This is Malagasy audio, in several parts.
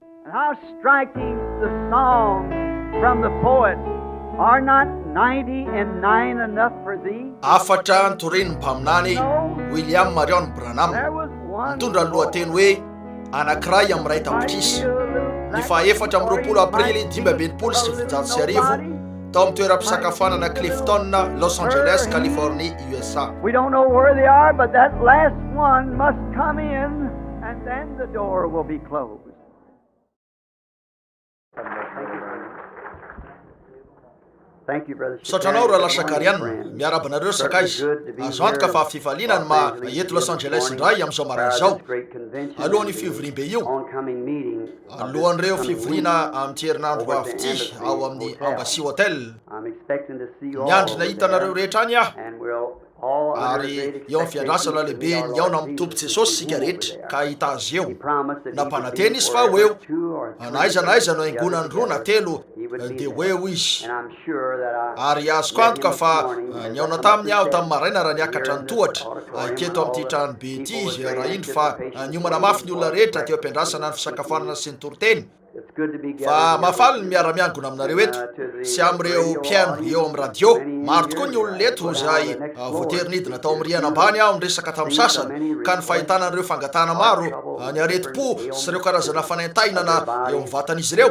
And how striking the song from the poet, Are not 99 enough for thee? Hafatra notorian'ny mpaminany William Marion Branham, mitondra ny lohateny hoe Anankiray amin'ny iray tapitrisa, ny faha 24 aprily 1965 tao amin'ny toeram-pisakafoanana Clifton, Los Angeles, Californie, USA. We don't know where they are, but that last one must come in and then the door will be closed. Misaotra anao Rahalahy Shakarian. Miarahaba anareo ry sakaiza. Azo antoka fa fifaliana ny maha eto Los Angeles indray amin'izao maraina izao. Alohan'io fivoriambe io, alohan'ireo fivoriana amin'ity herinandro ho avy ity ao amin'ny Embassy Hotel, miandry ny hahita anareo rehetra any aho. Ary eo amin'ny fiandrasana lehibe nihaona amin'ny Tompo Jesosy isika rehetra ka hahita Azy eo. Nampanantena Izy fa ho eo. Na aiza na aiza no haingonany roa na telo, dia ho eo Izy. Ary azoko antoka fa nihaona Taminy aho tamin'ny maraina raha niakatra ny tohatra haiketo amin'ity tranobe ity, raha indro fa niomana mafy ny olona rehetra teo am-piandrasana ny fisakafoanana sy ny toriteny. Fa mahafaly ny miara-miangona aminareo eto sy amin'ireo mpihaino eo amin'ny radio. Maro tokoa ny olona eto izay voatery nidina tao amin'ny rihana ambany aho niresaka tamin'ny sasany, ka ny fahitana an'ireo fangatahana maro, ny aretim-po sy ireo karazana fanaintainana eo amin'ny vatan'izy ireo.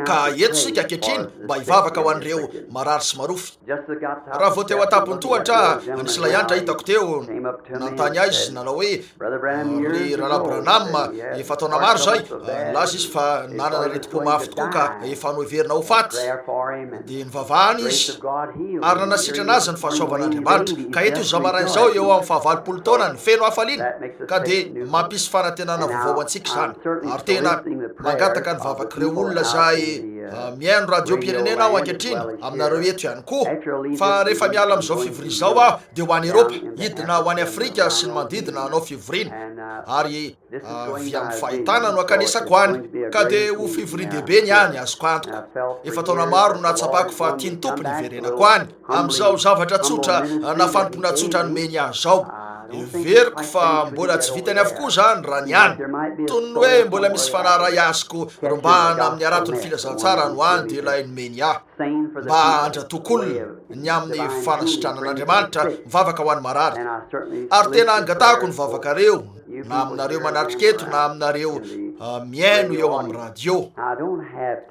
Ka eto isika ankehitriny mba hivavaka ho an'ireo marary sy marofy. Raha vao teo an-tampon'ny tohatra aho, nisy lahianitra hitako teo, nanontany ahy izy nanao hoe, Ry Rahalahy Branham, efa taona maro izay, nilaza izy fa nanana aretim-po mafy tokoa ka efa noheverina ho faty. Dia nivavahana izy, ary nanasitrana azy ny fahasoavan'Andriamanitra. Ka eto izy izao maraina izao, eo amin'ny fahavalopolo taonany, feno hafaliana. Ka dia mampisy fanantenana vaovao ho antsika izany. Ary tena mangataka ny vavak'ireo olona izay mihaino radiom-pirenena aho ankehitriny, aminareo eto ihany koa, fa rehefa miala amin'izao fivoriana izao aho, dia ho any Eropa, hidina ho any Afrika sy ny manodidina hanao fivoriana, ary avy amin'ny fahitana no hankanesako any, ka dia ho fivorian-dehibe ny any, azoko antoka. Efa taona maro no nahatsapako fa tian'ny Tompo ny hiverenako any, amin'izao zavatra tsotra na fanompoana tsotra nomeny ahy izao. Heveriko fa mbola tsy vitany avokoa izany raha ny any. Toy ny hoe mbola misy fanahy iray azoko rombahana amin'ny haraton'ny filazantsara any ho any, dia ilay nomeny ahy. Mba handratoako olona. ny amin'ny fanasitranan'Andriamanitra, mivavaka ho an'ny marary. Ary tena angatahako ny vavakareo, na aminareo manatrika eto na aminareo mihaino eo amin'ny radio.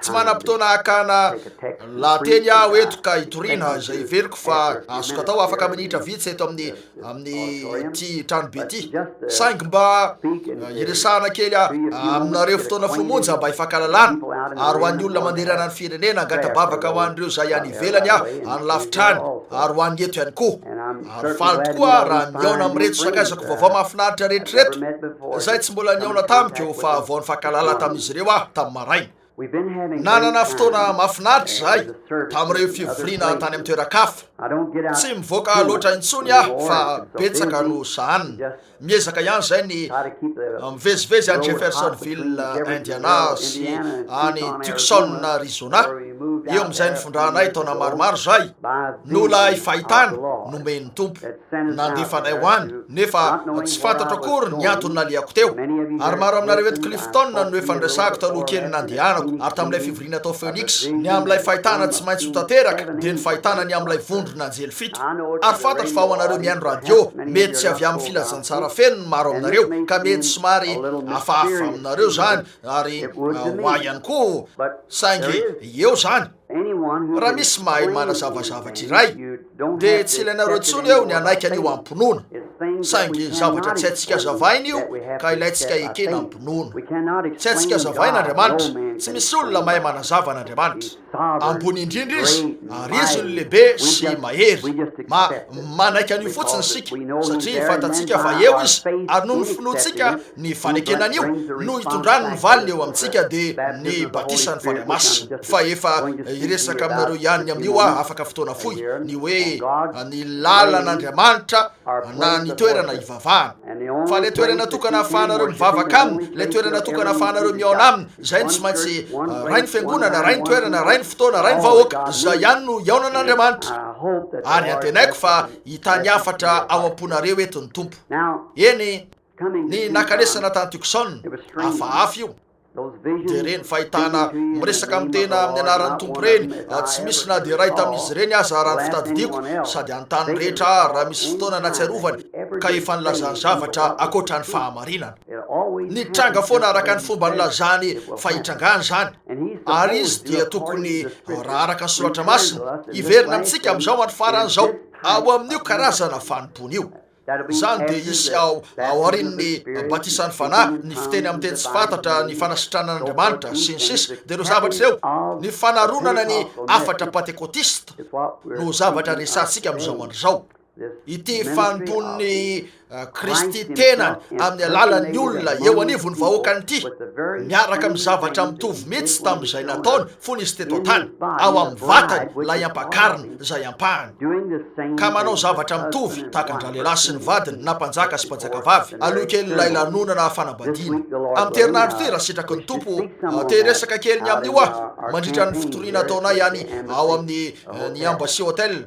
Tsy manam-potoana hakana lahateny aho eto ka hitoriana izay heveriko fa azoko atao afaka minitra vitsy eto amin'ny amin'ity tranobe ity. Saingy mba hiresahana kely aminareo fotoana fohy monja mba hifankalalana, ary ho an'ny olona manerana ny firenena, hangata-bavaka ho an'ireo izay any ivelany aho, any lavitra any, ary ho an'ny eto ihany koa. Ary faly tokoa aho raha mihaona amin'ireto sakaizako vaovao mahafinaritra rehetra ireto, izay tsy mbola nihaona tamiko fa vao nifankahalala tamin'izy ireo aho tamin'ny maraina. Nanana fotoana mahafinaritra izahay tamin'ireo fivoriana tany amin'ny toeran-kafa. Tsy mivoaka loatra intsony aho fa betsaka no sahanina. Miezaka ihany izahay ny mivezivezy any Jeffersonville, Indiana sy any Tucson, Arizona. Eo amin'izay nifindranay taona maromaro izahay no ilay fahitana nomen'ny Tompo. Nandefa anay ho any, nefa tsy fantatro akory ny antony nalehako teo. Ary maro aminareo eto Clifton no efa niresahako taloha kelin'ny nandehanako, ary tamin'ilay fivoriana tao Phoenix, ny amin'ilay fahitana tsy maintsy ho tanteraka, dia ny fahitana ny amin'ilay vondrona anjely fito. Ary fantatro fa ho anareo mihaino radio, mety tsy avy amin'ny filazantsara feno ny maro aminareo, ka mety somary hafahafa aminareo izany, ary ho ahy ihany koa, saingy eo izany. Raha misy mahay manazava zavatra iray, dia tsy ilainareo intsony eo ny hanaiky an'io amim-pinoana. Saingy zavatra tsy haintsika hazavaina io ka ilaintsika ekena amim-pinoana. Tsy haintsika hazavaina Andriamanitra. Tsy misy olona mahay manazava an'Andriamanitra. Ambony indrindra Izy, ary Izy no lehibe sy mahery. Ma, manaiky an'io fotsiny isika, satria fantatsika fa eo Izy, ary noho ny finoantsika Ny fanekena an'io no hitondrany ny valiny eo amintsika dia ny batisan'ny Fanahy Masina. Fa efa hiresaka aminareo ihany ny amin'io aho afaka fotoana fohy, ny hoe ny lalan'Andriamanitra na ny toerana hivavahana. Fa ilay toerana tokana ahafahanareo mivavaka Aminy, ilay toerana tokana ahafahanareo mihaona Aminy, izay no tsy maintsy Ray ny Fiangonana, Ray ny toerana, Ray ny fotoana, Ray ny vahoaka, izay ihany no hihaonan'Andriamanitra. Ary antenaiko fa hitahy ny hafatra ao am-ponareo eto ny Tompo. Eny. Ny nankanesana tany Tucson, hafahafa io. Dia ireny fahitana miresaka amin'ny tena amin'ny anaran'ny Tompo ireny, tsy misy na dia iray tamin'izy ireny aza raha ny fitadidiako, sady hanontany ny rehetra aho raha misy fotoana nahatsiarovany ka efa nilazany zavatra ankoatra ny fahamarinana. Nitranga foana araka ny fomba nilazany fa hitrangany izany, ary izy dia tokony, raha araka ny Soratra Masina, hiverina amintsika amin'izao andro farany izao, ao amin'io karazana fanompoana io. Izany dia hisy ao aorian'ny batisan'ny Fanahy, ny fiteny amin'ny teny tsy fantatra, ny fanasitranan'Andriamanitra, sy ny sisa Dia ireo zavatra ireo, ny fanaronana ny hafatra Pantekotista no zavatra resahantsika amin'izao andro izao. Ity fanompoan'i Kristy tenany amin'ny alalan'ny olona eo anivon'ny vahoakany ity, miaraka amin'ny zavatra mitovy mihitsy tamin'izay nataony fony izy teto an-tany, ao amin'ny vatany, ilay ampakarina, izay ampahany. Ka manao zavatra mitovy tahaka an-dralehilahy sy ny vadiny na mpanjaka sy mpanjakavavy, aloha kelin'ilay lanonana fanambadiana. Amin'ity herinandro ity, raha sitraky ny Tompo, te hiresaka kely ny amin'io aho, mandritra ny fitoriana ataonay any ao amin'ny ny Embassy Hotel,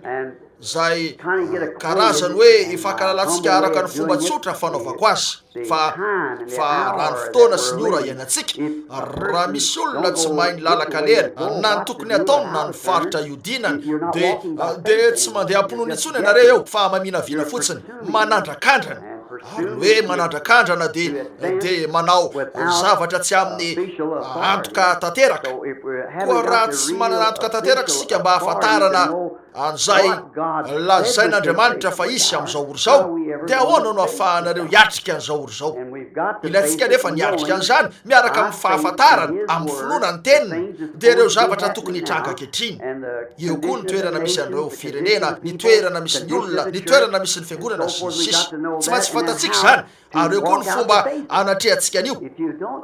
izay karazany hoe ifankalalantsika araka ny fomba tsotra fanaovako azy, fa, fa raha ny fotoana sy ny ora iainantsika, raha misy olona tsy mahay ny lalan-kalehany, na ny tokony hataony na ny faritra iodinany, dia, dia tsy mandeha am-pinoana intsony ianareo eo, fa maminavina fotsiny, manandrakandrana. Ary ny hoe manandrakandrana dia, dia manao zavatra tsy amin'ny antoka tanteraka. Koa raha tsy manana antoka tanteraka isika mba hahafantarana an'izay lazain'Andriamanitra fa hisy amin'izao ora izao, dia ahoana no ahafahanareo hiatrika an'izao ora izao? Ilaintsika anefa ny hiatrika an'izany miaraka amin'ny fahafantarana, amin'ny finoana ny Teniny, dia ireo zavatra tokony hitranga ankehitriny. Eo koa ny toerana misy an'ireo firenena, ny toerana misy ny olona, ny toerana misy ny fiangonana, sy ny sisa. Tsy maintsy fantatsika izany, Ary eo koa ny fomba anatrehantsika an'io.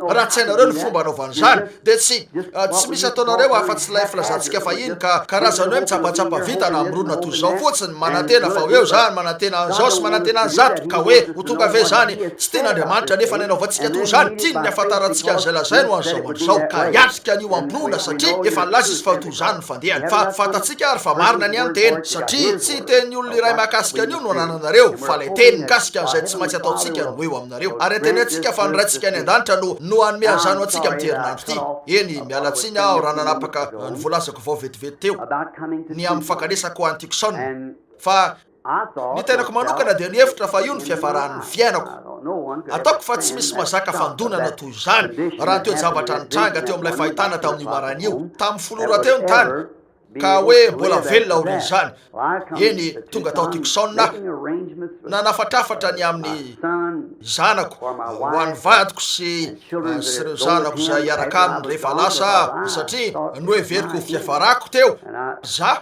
Raha tsy hainareo ny fomba anaovana izany, dia tsy, tsy misy ataonareo afa-tsy ilay filazantsika fahiny ka karazany hoe mitsapatsapa vintana mirona toy izao fotsiny, manantena fa ho eo izany, manantena an'izao sy manantena an'izato, ka hoe ho tonga ve izany? Tsy tian'Andriamanitra anefa ny hanaovantsika toy izany. Tiany ny hahafantarantsika an'izay lazainy ho an'izao andro izao, ka hiatrika an'io am-pinoana, satria efa nilaza Izy fa ho toy izany ny fandehany. Fa fantatsika ary fa marina ny an'teny, satria tsy tenin'ny olona iray mahakasika an'io no anananareo, fa ilay teny mikasika an'izay tsy maintsy ataontsika no eo aminareo. Ary antenaintsika fa ny Raintsika any An-danitra no no hanome an'izany ho antsika amin'ity herinandro ity. Eny, miala tsiny aho raha nanapaka ny voalazako vao vetivety teo, ny amin'ny fankanesako ho any Tucson. Fa ny tenako manokana dia nihevitra fa io no fiafaran'ny fiainako. Ataoko fa tsy misy mazaka fandonana toy izany, raha ny toe-javatra nitranga teo amin'ilay fahitana tamin'io maraina io, tamin'ny folo ora teo ny tany, ka hoe mbola velona aorian'izany. Eny, tonga tao Tucson aho, nanafatrafatra ny amin'ny zanako, ho an'ny vadiko sy sy ireo zanako izay hiaraka aminy rehefa lasa aho, satria noheveriko ho fiafarako teo, za,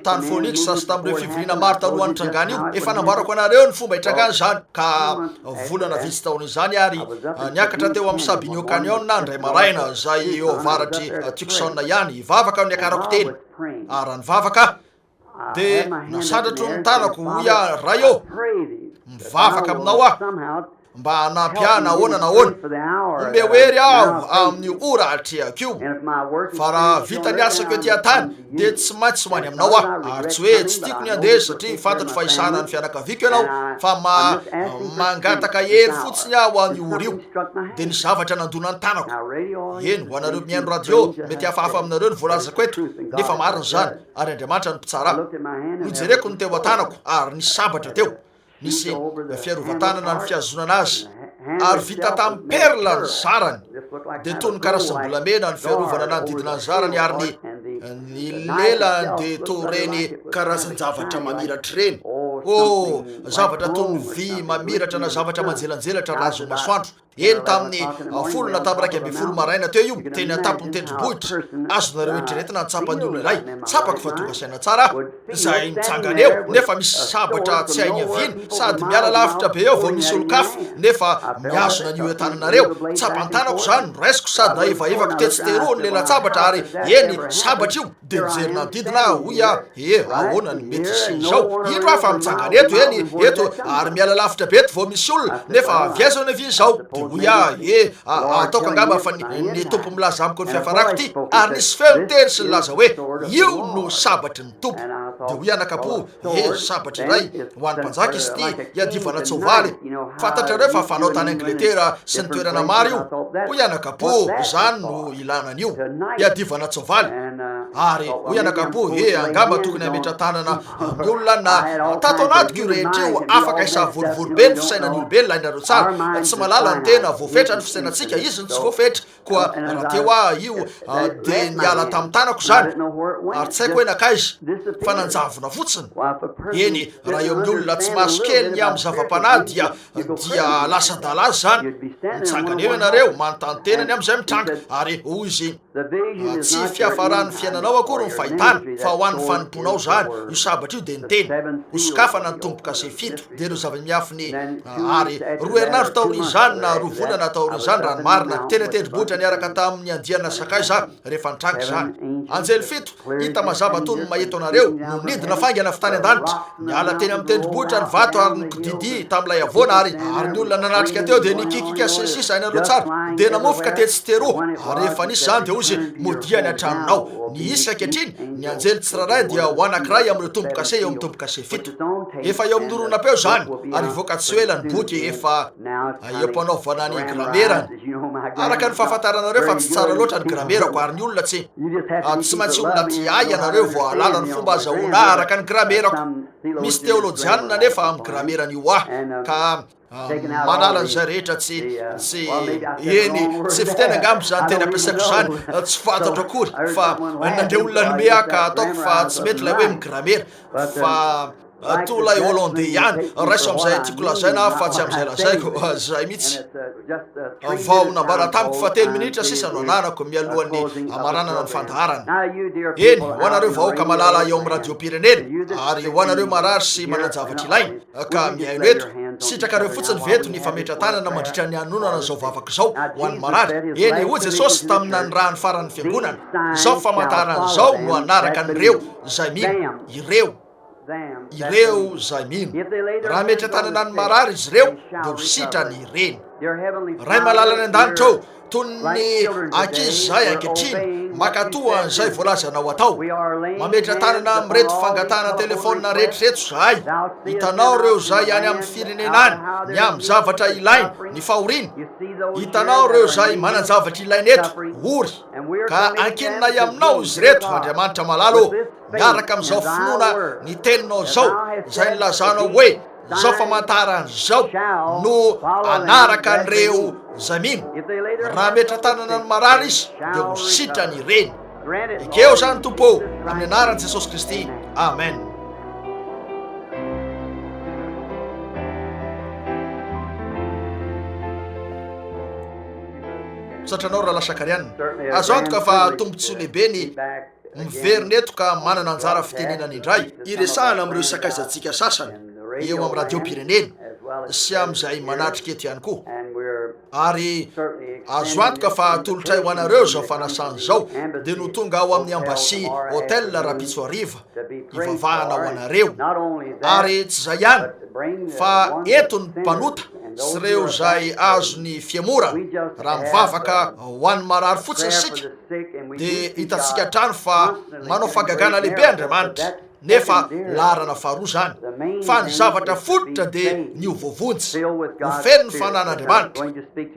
tany Phoenix sy tamin'ireo fivoriana maro talohan'ny nitrangan'io, efa nambarako anareo ny fomba hitrangan'izany, ka volana vitsy taorian'izany ary niakatra teo amin'ny Sabino Canyon aho indray maraina, izay eo avaratr'i Tucson ihany, hivavaka no niakarako teny, ary raha nivavaka aho, dia nasandratro ny tanako, hoy aho, Ray ô, mivavaka aminao aho, mba hanampy ahy na ahoana na ahoana. Omeo hery aho amin'io ora atrehako io, fa raha vita ny asako ety an-tany, dia tsy maintsy ho any aminao aho. Ary tsy hoe tsy tiako ny handeha, satria fantatro fa hisahana ny fianakaviako ianao, fa ma, mangataka hery fotsiny aho ho an'io ora io. Dia nisy zavatra nandona ny tanako. Eny, ho anareo mihaino radio, mety hafahafa aminareo ny voalazako eto, nefa marina izany, ary Andriamanitra no mpitsara ahy. Nojereko ny teo an-tanako, ary nisy sabatra teo. Nisy fiarovan-tanana ny fihazonana azy, ary vita tamin'ny perla ny zarany. Dia toy ny karazam-bolamena ny fiarovana nanodidina ny zarany, ary ny, ny lelany dia toy ireny karazan-javatra mamiratra ireny. Oh, zavatra toy ny vy mamiratra na zavatra manjelanjelatra raha azon'ny masoandro. Eny, tamin'ny folo na tamin'ny 11 maraina teo io, teny an-tampon'ny tendrombohitra. Azonareo eritreretina ny tsapan'ny olona iray. Tsapako fa tonga saina tsara aho, izay mitsangana eo, nefa misy sabatra tsy hay niaviana, sady miala lavitra be eo vao misy olon-kafa, nefa mihazona an'io eo an-tananareo. Tsapan-tanako izany, noraisiko sady nahevahevako tetsy teroa ny lelan-tsabatra, ary, eny, sabatra io. Dia nijery nanodidina aho, hoy aho, He, ahoana no mety hisian'izao? Indro aho fa mitsangana. Mitsangana eto, eny, eto, ary miala lavitra be eto vao misy olona, nefa avy aiza no niaviany izao? Dia hoy aho, E, a, ataoko angamba fa ny, ny Tompo milaza amiko ny fiafarako ity. Ary nisy feo niteny sy nilaza hoe, Io no sabatry ny Tompo. Dia hoy anakam-po, E, sabatra iray ho an'ny mpanjaka izy ity, hiadivana tsoavaly. Fantatrareo fa fanao tany Angletera sy ny toerana maro io. Hoy anakam-po, Izany no ilana an'io, hiadivana tsoavaly. Ary hoy anakam-po, E, angamba tokony hametra-tanana amin'ny olona na tato anatiko io rehetra io, afaka hisavorovoro be ny fisainan'ny olombelona, hainareo tsara. Tsy mahalala ny tena, voafetra ny fisainantsika, izy no tsy voafetra. Koa raha teo aho io dia niala tamin'ny tanako izany ary tsy haiko hoe nankaiza fa nanjavona fotsiny. Eny, raha eo amin'ny olona tsy maso kely ny amin'ny zava-panahy dia dia lasa adala azy izany. Mitsangana eo ianareo, manontany tena ny amin'izay mitranga ary hoy izy, Tsy fiafaran'ny fiainanao akory ny fahitana fa ho an'ny fanompoanao izany. Io sabatra io dia ny teny. Hosokafana ny tombo-kase fito dia ireo zava-miafiny Ary roa herinandro taorian'izany na roa volana taorian'izany raha ny marina, teny an-tendrombohitra niaraka tamin'ny andiana sakaiza aho rehefa nitranga izany. Anjely fito, hita mazava toy ny mahita anareo, no nidina faingana avy tany an-danitra. Niala teny amin'ny tendrombohitra ny vato ary nikodidia tamin'ilay havoana ary, ary ny olona nanatrika teo dia nikikika sy ny sisa, hainareo tsara, dia namofoka tetsy sy teroa. Ary rehefa nisy izany dia hoy izy, Modia any an-tranonao. Ny isa ankehitriny, ny anjely tsirairay dia ho anankiray amin'ireo tombo-kase eo amin'ny tombo-kase fito. Efa eo amin'ny horonam-peo izany ary hivoaka tsy ho ela ny boky efa eo am-panaovana ny gramerany. Araka ny fahafantaranareo fa tsy tsara loatra ny gramerako ary ny olona tsy tsy maintsy olona tia ahy ianareo vao hahalala ny fomba azahoana ahy araka ny gramerako. Misy teolojianina anefa amin'ny grameran'io ahy ka Manala an'izay rehetra tsy, tsy, eny, tsy fiteny angamba izany teny ampiasaiko izany, tsy fantatro akory, fa nandre olona nome aho ka ataoko fa tsy mety ilay hoe migramera, fa toa ilay Hollandais ihany, raiso amin'izay tiako lazaina aho fa tsy amin'izay lazaiko, izay mihitsy. Vao nambara tamiko fa telo minitra sisa no ananako mialohan'ny hamaranana ny fandaharana. Eny, ho anareo vahoaka malala eo amin'ny radiom-pirenena, ary ho anareo marary sy manan-javatra ilaina, ka mihaino eto, sitrakareo fotsiny ve eto ny fametra-tanana mandritra ny hanononana izao vavaka izao ho an'ny marary? Eny, hoy Jesosy tamin'ny nanirahany farany ny fiangonana, Izao famantarana izao no hanaraka an'ireo izay mino, ireo, ireo izay mino. Raha hametra-tanana ny marary izy ireo, dia ho sitrany ireny. Ray malala any an-danitra ô, Toy ny ankizy izahay ankehitriny, mankatò an'izay voalazanao atao. Mametra-tanana amin'ireto fangatahana an-telefaonina rehetra ireto izahay. Hitanao ireo izay any amin'ny firenena any, ny amin'ny zavatra ilainy, ny fahoriana. Hitanao ireo izay manan-javatra ilaina eto, ory. Ka ankininay aminao izy ireto, Andriamanitra malala ô, miaraka amin'izao finoana ny Teninao izao, izay nilazanao hoe, Izao famantarana izao no hanaraka an'ireo izay mino. Raha hametra-tanana ny marary izy, dia ho sitrany ireny. Ekeo izany, Tompo ô, amin'ny anaran'i Jesosy Kristy. Amen. Misaotra anao, Rahalahy Shakarian. Azo antoka fa tombontsoa lehibe ny miverina eto ka manana anjara fitenenana indray hiresahana amin'ireo sakaizantsika sasany eo amin'ny radiom-pirenena sy amin'izay manatrika eto ihany koa. Ary azo antoka fa atolotray ho anareo izao fanasana izao dia no tonga ao amin'ny Embassy Hotel rahampitso hariva hivavahana ho anareo. Ary tsy izay ihany fa eto ny mpanota sy ireo izay azon'ny fihemorana raha mivavaka ho an'ny marary fotsiny isika dia hitantsika hatrany fa manao fahagagana lehibe Andriamanitra, nefa laharana faharoa izany, fa ny zavatra fototra dia ny ho voavonjy, ho feno ny fanan'Andriamanitra,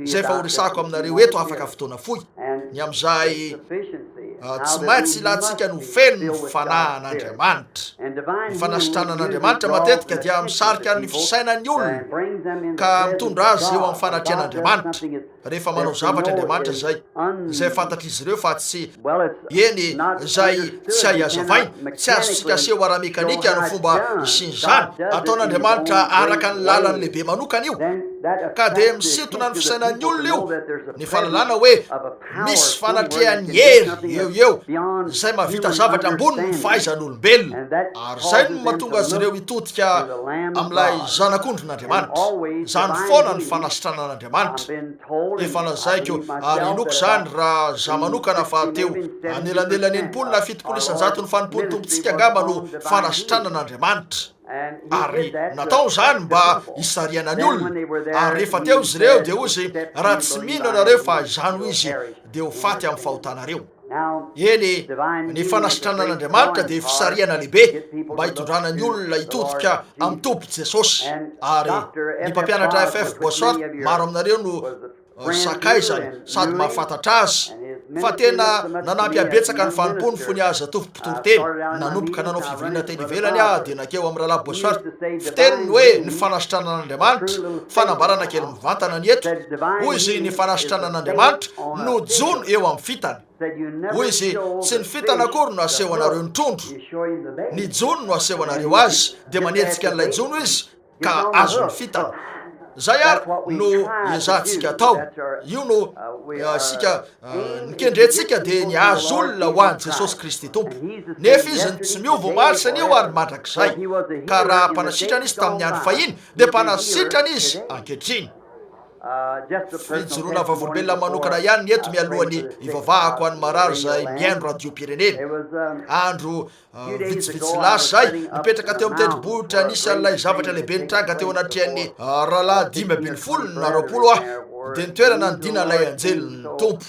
izay efa horesahako aminareo eto afaka fotoana fohy, ny amin'izay tsy maintsy ilantsika ny ho feno ny fanahin'Andriamanitra. Ny fanasitranan'Andriamanitra matetika dia misarika ny fisainan'ny olona ka mitondra azy eo amin'ny fanatrehan'Andriamanitra. rehefa manao zavatra Andriamanitra izay, izay fantatr'izy ireo fa tsy, eny, izay tsy hay hazavaina, tsy azontsika aseho ara-mekanika ny fomba hisian'izany. Ataon'Andriamanitra araka ny lalany lehibe manokana io, ka dia misintona ny fisainan'ny olona io, ny fahalalana hoe misy fanatrehan'ny hery eo eo izay mahavita zavatra ambonin'ny fahaizan'olombelona, ary izay no mahatonga azy ireo hitodika amin'ilay Zanak'ondrin'Andriamanitra. Izany foana ny fanasitranan'Andriamanitra. Andriamanitra. Efa lazaiko ary inoako izany raha za manokana fa teo anelanelan'ny 60 na 70 isan-jaton'ny fanompoan'ny Tompontsika angamba no fanasitranana Andriamanitra. Ary natao izany mba hisarihana ny olona. Ary rehefa teo izy ireo, dia hoy izy, Raha tsy mino ianareo fa Izaho no Izy, dia ho faty amin'ny fahotanareo. Eny, ny fanasitranan'Andriamanitra dia fisarihana lehibe mba hitondrana ny olona hitodika amin'ny Tompo Jesosy. Ary ny mpampianatra FF Bosworth, maro aminareo no sakaizany sady mahafantatra azy fa tena nanampy ahy betsaka ny fanompoany fony aho zatovo mpitoriteny. Nanomboka nanao fivoriana teny ivelany aho dia nankeo amin'ny Rahalahy Bosworth. Fiteniny hoe ny fanasitranan'Andriamanitra, fanambarana kely mivantana ny eto, hoy izy, ny fanasitranan'Andriamanitra no jono eo amin'ny fintana. Hoy izy, tsy ny fintana akory no aseho anareo ny trondro, ny jono no aseho anareo azy, dia manetsika an'ilay jono izy, ka azon'ny fitana. Zay ary no ezahantsika atao. Io no isika ny kendrentsika dia ny hahazo olona ho an'i Jesosy Kristy Tompo. Nefa Izy no tsy miova omaly sy anio ary mandrakizay. Ka raha mpanasitrana Izy tamin'ny andro fahiny dia mpanasitrana Izy ankehitriny. Fijoroana vavolombelona manokana ihany ny eto mialohan'ny hivavahako an'ny marary izay mihaino radiom-pirenena. Andro Vitsivitsy lasa izay, nipetraka teo amin'ny tendrombohitra nisy an'ilay zavatra lehibe nitranga teo anatrehan'ny rahalahy 15 na 20 aho, dia ny toerana nidinan'ilay anjelin'ny Tompo.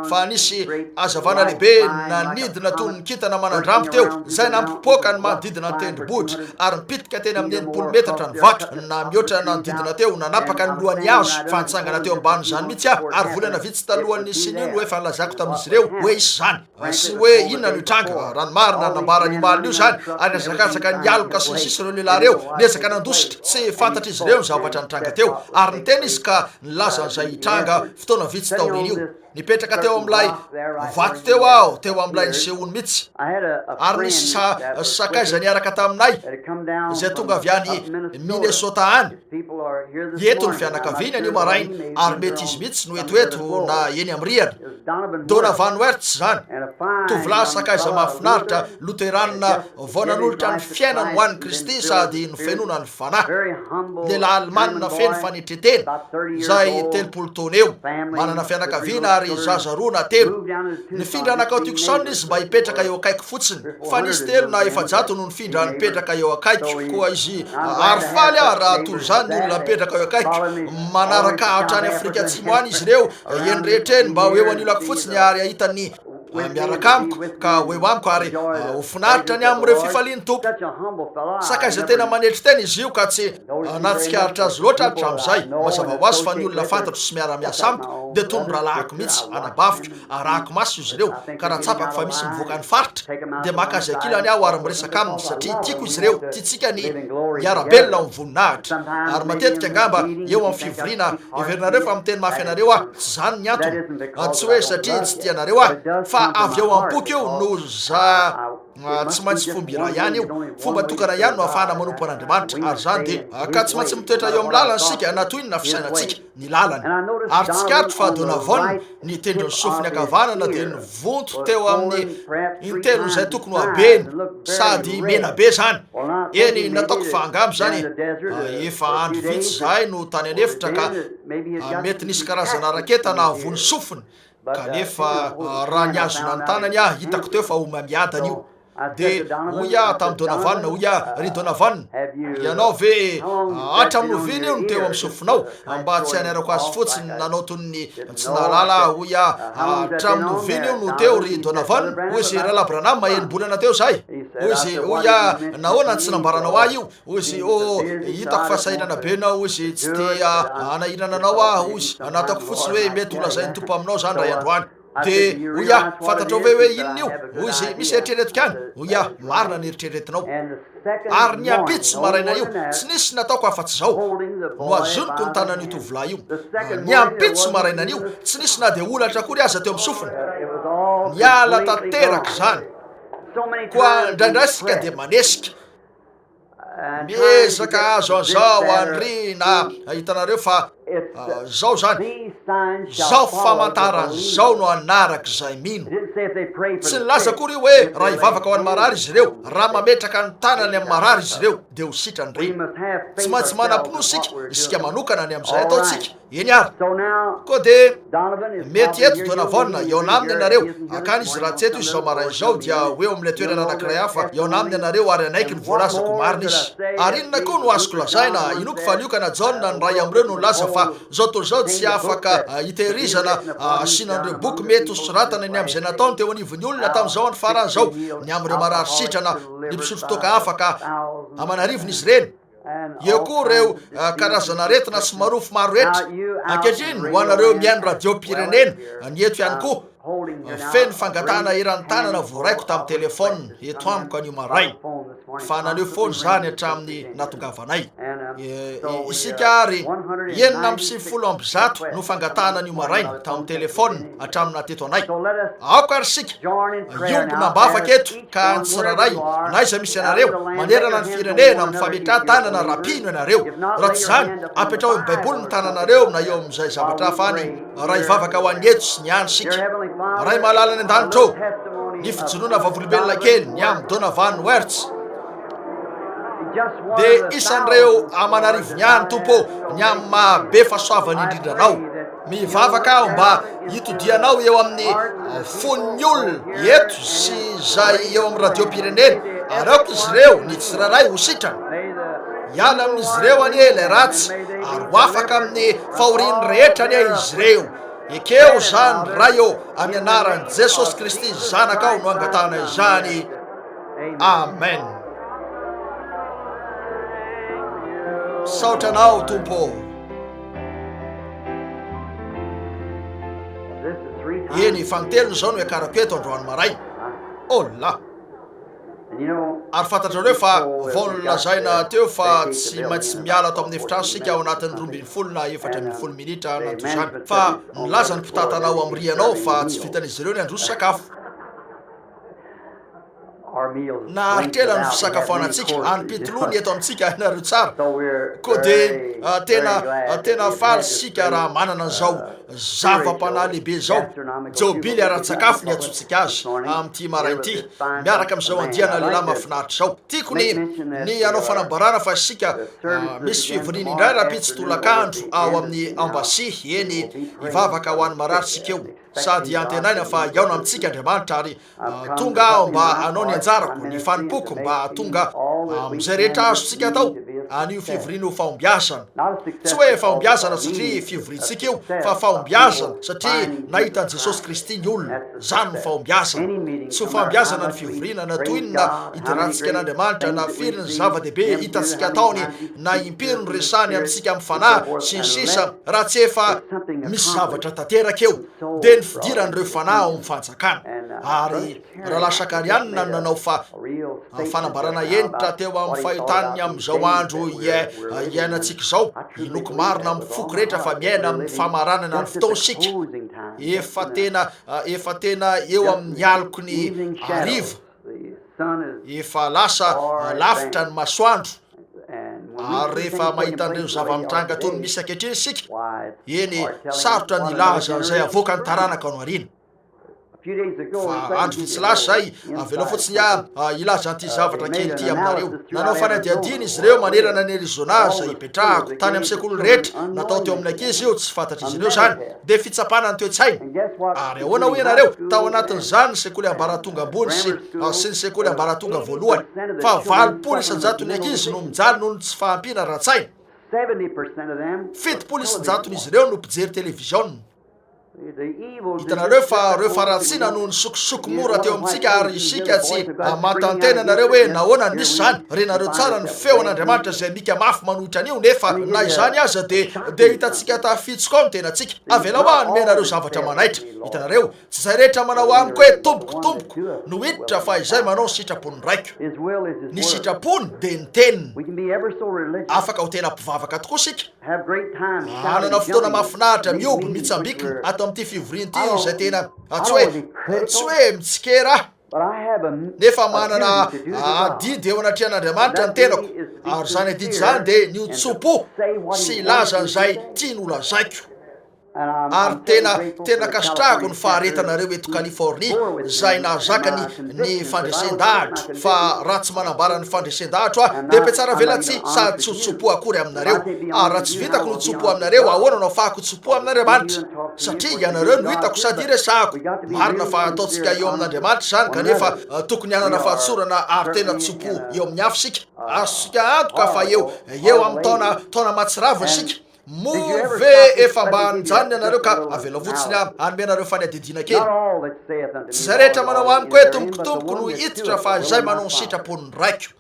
Fa nisy hazavana lehibe nanidina toy ny kintana manan-drambo teo, izay nampipoaka ny manodidina ny tendrombohitra, ary nipitika teny amin'ny 60 metatra ny vato, na mihoatra nanodidina teo, nanapaka ny lohan'ny hazo, fa nitsangana teo ambanin'izany mihitsy aho, ary volana vitsy talohan'ny nisian'io no efa nilazako tamin'izy ireo hoe hisy izany. Sy hoe inona no hitranga, raha ny marina, nambarany omaly io izany, ary nihazakazaka nialoka sy ny sisa ireo lehilahy ireo, niezaka nandositra, tsy fantatr'izy ireo ny zavatra nitranga teo, ary niteny izy ka nilaza an'izay hitranga fotoana vitsy taorian'io. Nipetraka teo amin'ilay vato teo aho, teo amin'ilay nisehoany mihitsy, ary nisy sa, sakaiza niaraka taminay, izay tonga avy any Minnesota any. Eto ny fianakaviany anio maraina, ary mety izy mihitsy no eto eto na eny amin'ny rihana. Donovan Wertz izany, tovolahy sakaiza mahafinaritra, Loteranina vao nanolotra ny fiainany ho an'i Kristy sady nofenoina ny Fanahy. Lehilahy Alemana feno fanetren-tena, izay 30 taona eo, manana fianakaviana ary zaza roa na telo. Nifindra nankao Tucson izy mba hipetraka eo akaiko fotsiny, fa nisy telo na 400 no nifindra nipetraka eo akaiko koa izy, ary faly aho raha toy izany ny olona mipetraka eo akaiko. Manaraka ahy hatrany Afrika Atsimo any izy ireo, eny rehetra eny, mba ho eo anilako fotsiny ary hahita ny miaraka amiko, ka ho eo amiko ary ho finaritra ny amin'ireo fifalian'ny Tompo. Sakaiza tena manetry tena izy io ka tsy nahatsikaritra azy loatra hatramin'izay. Mazava ho azy fa ny olona fantatro sy miara-miasa amiko dia toy ny rahalahiko mihitsy, anabaviko, arahako maso izy ireo, ka raha tsapako fa misy mivoaka ny faritra dia maka azy ankilany aho ary miresaka aminy satria tiako izy ireo, tiantsika ny hiara-belona ao amin'ny voninahitra. Ary matetika angamba eo amin'ny fivoriana, heverinareo fa miteny mafy anareo aho, tsy izany ny antony, tsy hoe satria tsy tia anareo aho, fa avy ao am-poko io no za. Tsy maintsy fomba iray ihany io. Fomba tokana ihany no ahafahana manompo an'Andriamanitra, ary izany dia, ka tsy maintsy mitoetra eo amin'ny lalany isika na toy inona fisainantsika, ny lalany. Ary tsikaritro fa Donavon, ny tendron'ny sofiny ankavanana dia nivonto teo amin'ny intelon'izay tokony ho habeny, sady mena be izany. Eny, nataoko fa angamba izany efa andro vitsy izahay no tany an'efitra ka mety nisy karazana raketa nahavoa ny sofiny, Kanefa raha nihazona ny tanany aho, hitako teo fa homamiadana io. Dia hoy aho tamin'i Donovan, hoy aho, Ry Donovan, ianao ve, hatramin'ny oviana io no teo amin'ny sofinao? Mba tsy hanairako azy fotsiny, nanao toy ny tsy nahalala aho, hoy aho, Hatramin'ny oviana io no teo, ry Donovan? Hoy izy, Rahalahy Branham, enim-bolana teo izahay. Hoy izy, hoy aho, Nahoana no tsy nambaranao ahy io? Hoy izy, Oh, hitako fa sahirana be ianao, hoy izy, tsy te hanahirana anao aho, hoy izy, nataoko fotsiny hoe mety holazain'ny Tompo aminao izany indray andro any. Dia hoy aho, Fantatrao ve hoe inona io? Hoy izy, Misy eritreretiko ihany. Hoy aho, Marina ny eritreretinao. Ary ny ampitso maraina io, tsy nisy nataoko afa-tsy izao, nohazoniko ny tanan'io tovolahy io. Ny ampitso marainan'io, tsy nisy na dia holatra akory aza teo amin'ny sofiny. Niala tanteraka izany. Koa indraindray isika dia manesika. Miezaka hahazo an'izao Henri na hitanareo fa. Izao izany, izao famantarana izao no hanaraka izay mino. Tsy nilaza akory io hoe raha hivavaka ho an'ny marary izy ireo, raha mametraka ny tanany amin'ny marary izy ireo, dia ho sitrany ireny. Tsy maintsy manam-pinoa isika, isika manokana ny amin'izay ataontsika. Eny ary. Koa dia mety eto Donavon, hihaona aminy ianareo. Hankany izy raha tsy eto izy izao maraina izao, dia ho eo amin'ilay toerana anankiray hafa. Hihaona aminy ianareo ary hanaiky ny voalazako ho marina izy. Ary inona koa no azoko lazaina? Inoako fa Lioka na Jaona, ny iray amin'ireo no nilaza fa izao tontolo izao tsy afaka hitehirizana asiana an'ireo boky mety ho soratana ny amin'izay nataony teo anivon'ny olona tamin'izao andro farany izao, ny amin'ireo marary sitrana, ny mpisotro toaka afaka aman'arivony izy ireny. Eo koa ireo karazana aretina sy marofo maro rehetra. Ankehitriny, ho anareo mihaino radiom-pirenena, ny eto ihany koa, feno fangatahana eran'ny tanana voaraiko tamin'ny telefaonina eto amiko anio maraina. Fa naneho foana izany hatramin'ny nahatongavanay. Isika ary, 196 no fangatahana anio maraina tamin'ny telefaonina hatramin'ny nahateto anay. Aoka ary isika hiombona am-bavaka eto. Ka ny tsirairay, na aiza misy anareo, manerana ny firenena, mifametraha tanana raha mpino ianareo. Raha tsy izany, apetraho eo amin'ny Baiboly ny tananareo na eo amin'izay zavatra hafa any, raha hivavaka ho an'ny eto sy ny any isika. Ray malala any an-danitra ô, ny fijoroana vavolombelona kely ny amin'i Donovan Wertz, dia isan'ireo aman'arivony ihany, Tompo ô, ny amin'ny maha-be fahasoavana indrindra Anao. Mivavaka aho mba hitodianao eo amin'ny fon'ny olona eto sy izay eo amin'ny radiom-pirenena, ary aoka izy ireo, ny tsirairay, ho sitrana. Hiala amin'izy ireo anie ilay ratsy, ary ho afaka amin'ny fahoriany rehetra anie izy ireo. Ekeo izany, Ray ô, amin'ny anaran'i Jesosy Kristy Zanakao no angatahana izany. Amen. Misaotra Anao, Tompo ô. Eny, fanintelony izao no iakarako eto androany maraina. Oh la! Ary fantatrareo fa vao nolazaina teo fa tsy maintsy miala ato amin'ny efitrano isika ao anatin'ny 12 na 14 minitra na toy izany. Fa nilaza ny mpitantana ao amin'ny rihana ao fa tsy vitan'izy ireo ny handroso sakafo. Naharitra ela ny fisakafoanantsika, anim-pitoloha ny eto amintsika, hainareo tsara. Koa dia tena tena faly isika raha manana an'izao zava-panahy lehibe izao, jobily ara-tsakafo ny iantsoantsika azy amin'ity maraina ity, miaraka amin'izao andiana lehilahy mahafinaritra izao. Tiako ny ny hanao fanambarana fa isika misy fivoriana indray rahampitso tolakandro ao amin'ny Embassy, eny, hivavaka ho an'ny marary isika eo, sady antenaina fa hihaona amintsika Andriamanitra ary Tonga aho mba hanao ny anjarako, ny fanompoako, mba hahatonga amin'izay rehetra azontsika atao an'io fivoriana ho fahombiazana. Tsy hoe fahombiazana satria fivoriantsika io, fa fahombiazana satria nahita an'i Jesosy Kristy ny olona. Izany no fahombiazana. Tsy ho fahombiazana ny fivoriana na toy inona idirantsika an'Andriamanitra, na firy ny zava-dehibe hitantsika ataony, na impiry no resahany amintsika amin'ny fanahy, sy ny sisa, raha tsy efa misy zavatra tanteraka eo, dia ny fidiran'ireo fanahy ao amin'ny fanjakana. Ary Rahalahy Shakarian no nanao fa fanambarana hentitra teo amin'ny fahitany ny amin'izao andro iainantsika izao. Inoako marina amin'ny foko rehetra fa miaina amin'ny famaranana ny fotoana isika. Efa tena, efa tena eo amin'ny aloky ny hariva. Efa lasa lavitra ny masoandro. Ary rehefa mahita an'ireo zava-mitranga toy ny misy ankehitriny isika, eny, sarotra ny hilaza izay havoakan'ny taranaka ao aoriana. Fa andro vitsy lasa izay, avelao fotsiny aho hilaza an'ity zavatra kely ity aminareo. Nanao fanadihadiana izy ireo manerana an'i Arizona izay ipetrahako, tany amin'ny sekoly rehetra, natao teo amin'ny ankizy io, tsy fantatr'izy ireo izany. Dia fitsapana ny toe-tsaina. Ary ahoana hoy ianareo? Tao anatin'izany ny sekoly ambaratonga ambony sy sy ny sekoly ambaratonga voalohany. Fa 80 isan-jaton'ny ankizy no mijaly noho ny tsy fahampiana ara-tsaina. 70 isan-jaton'izy ireo no mpijery televiziona. Hitanareo fa ireo faharatsiana noho ny sokosoko mora teo amintsika ary isika tsy manontany-tena ianareo hoe nahoana no misy izany. Renareo tsara ny feon'Andriamanitra izay mika mafy manohitra an'io nefa na izany aza dia dia hitantsika tafitsoka ao ny tenantsika. Avelao aho hanome anareo zavatra manaitra. Hitanareo, tsy izay rehetra manao amiko hoe Tompoko, Tompoko no hiditra fa izay manao ny sitrapon'ny Raiko. Ny sitrapony dia ny teniny. Afaka ho tena mpivavaka tokoa isika. Hanana fotoana mahafinaritra mihoby mitsambikina ato amin'ity fivoriana ity izay tena tsy hoe tsy hoe mitsikera aho. Nefa manana adidy eo anatrehan'Andriamanitra ny tenako, ary izany adidy izany dia ny ho tso-po sy hilaza an'izay tiany holazaiko. Ary tena, tena ankasitrahako ny faharetanareo eto Californie, izay nahazaka ny, ny fandresen-dahatro, fa raha tsy manambara ny fandresen-dahatro aho, dia mpihatsaravelatsihy sady tsy ho tso-po akory aminareo. Ary raha tsy vitako ny ho tso-po aminareo, ahoana no ahafahako ho tso-po amin'Andriamanitra? Satria ianareo no hitako sady iresahako. Marina fa ataontsika eo amin'Andriamanitra izany, kanefa tokony hanana fahatsorana ary tena tso-po eo amin'ny hafa isika. Azontsika antoka fa eo, eo amin'ny taona, taona mahatsiravina isika. Moa ve efa mba nijanona ianareo ka avelao fotsiny aho hanome anareo fanadihadiana kely? Tsy izay rehetra manao amiko hoe Tompoko, Tompoko no hiditra fa izay manao ny sitrapon'ny Raiko.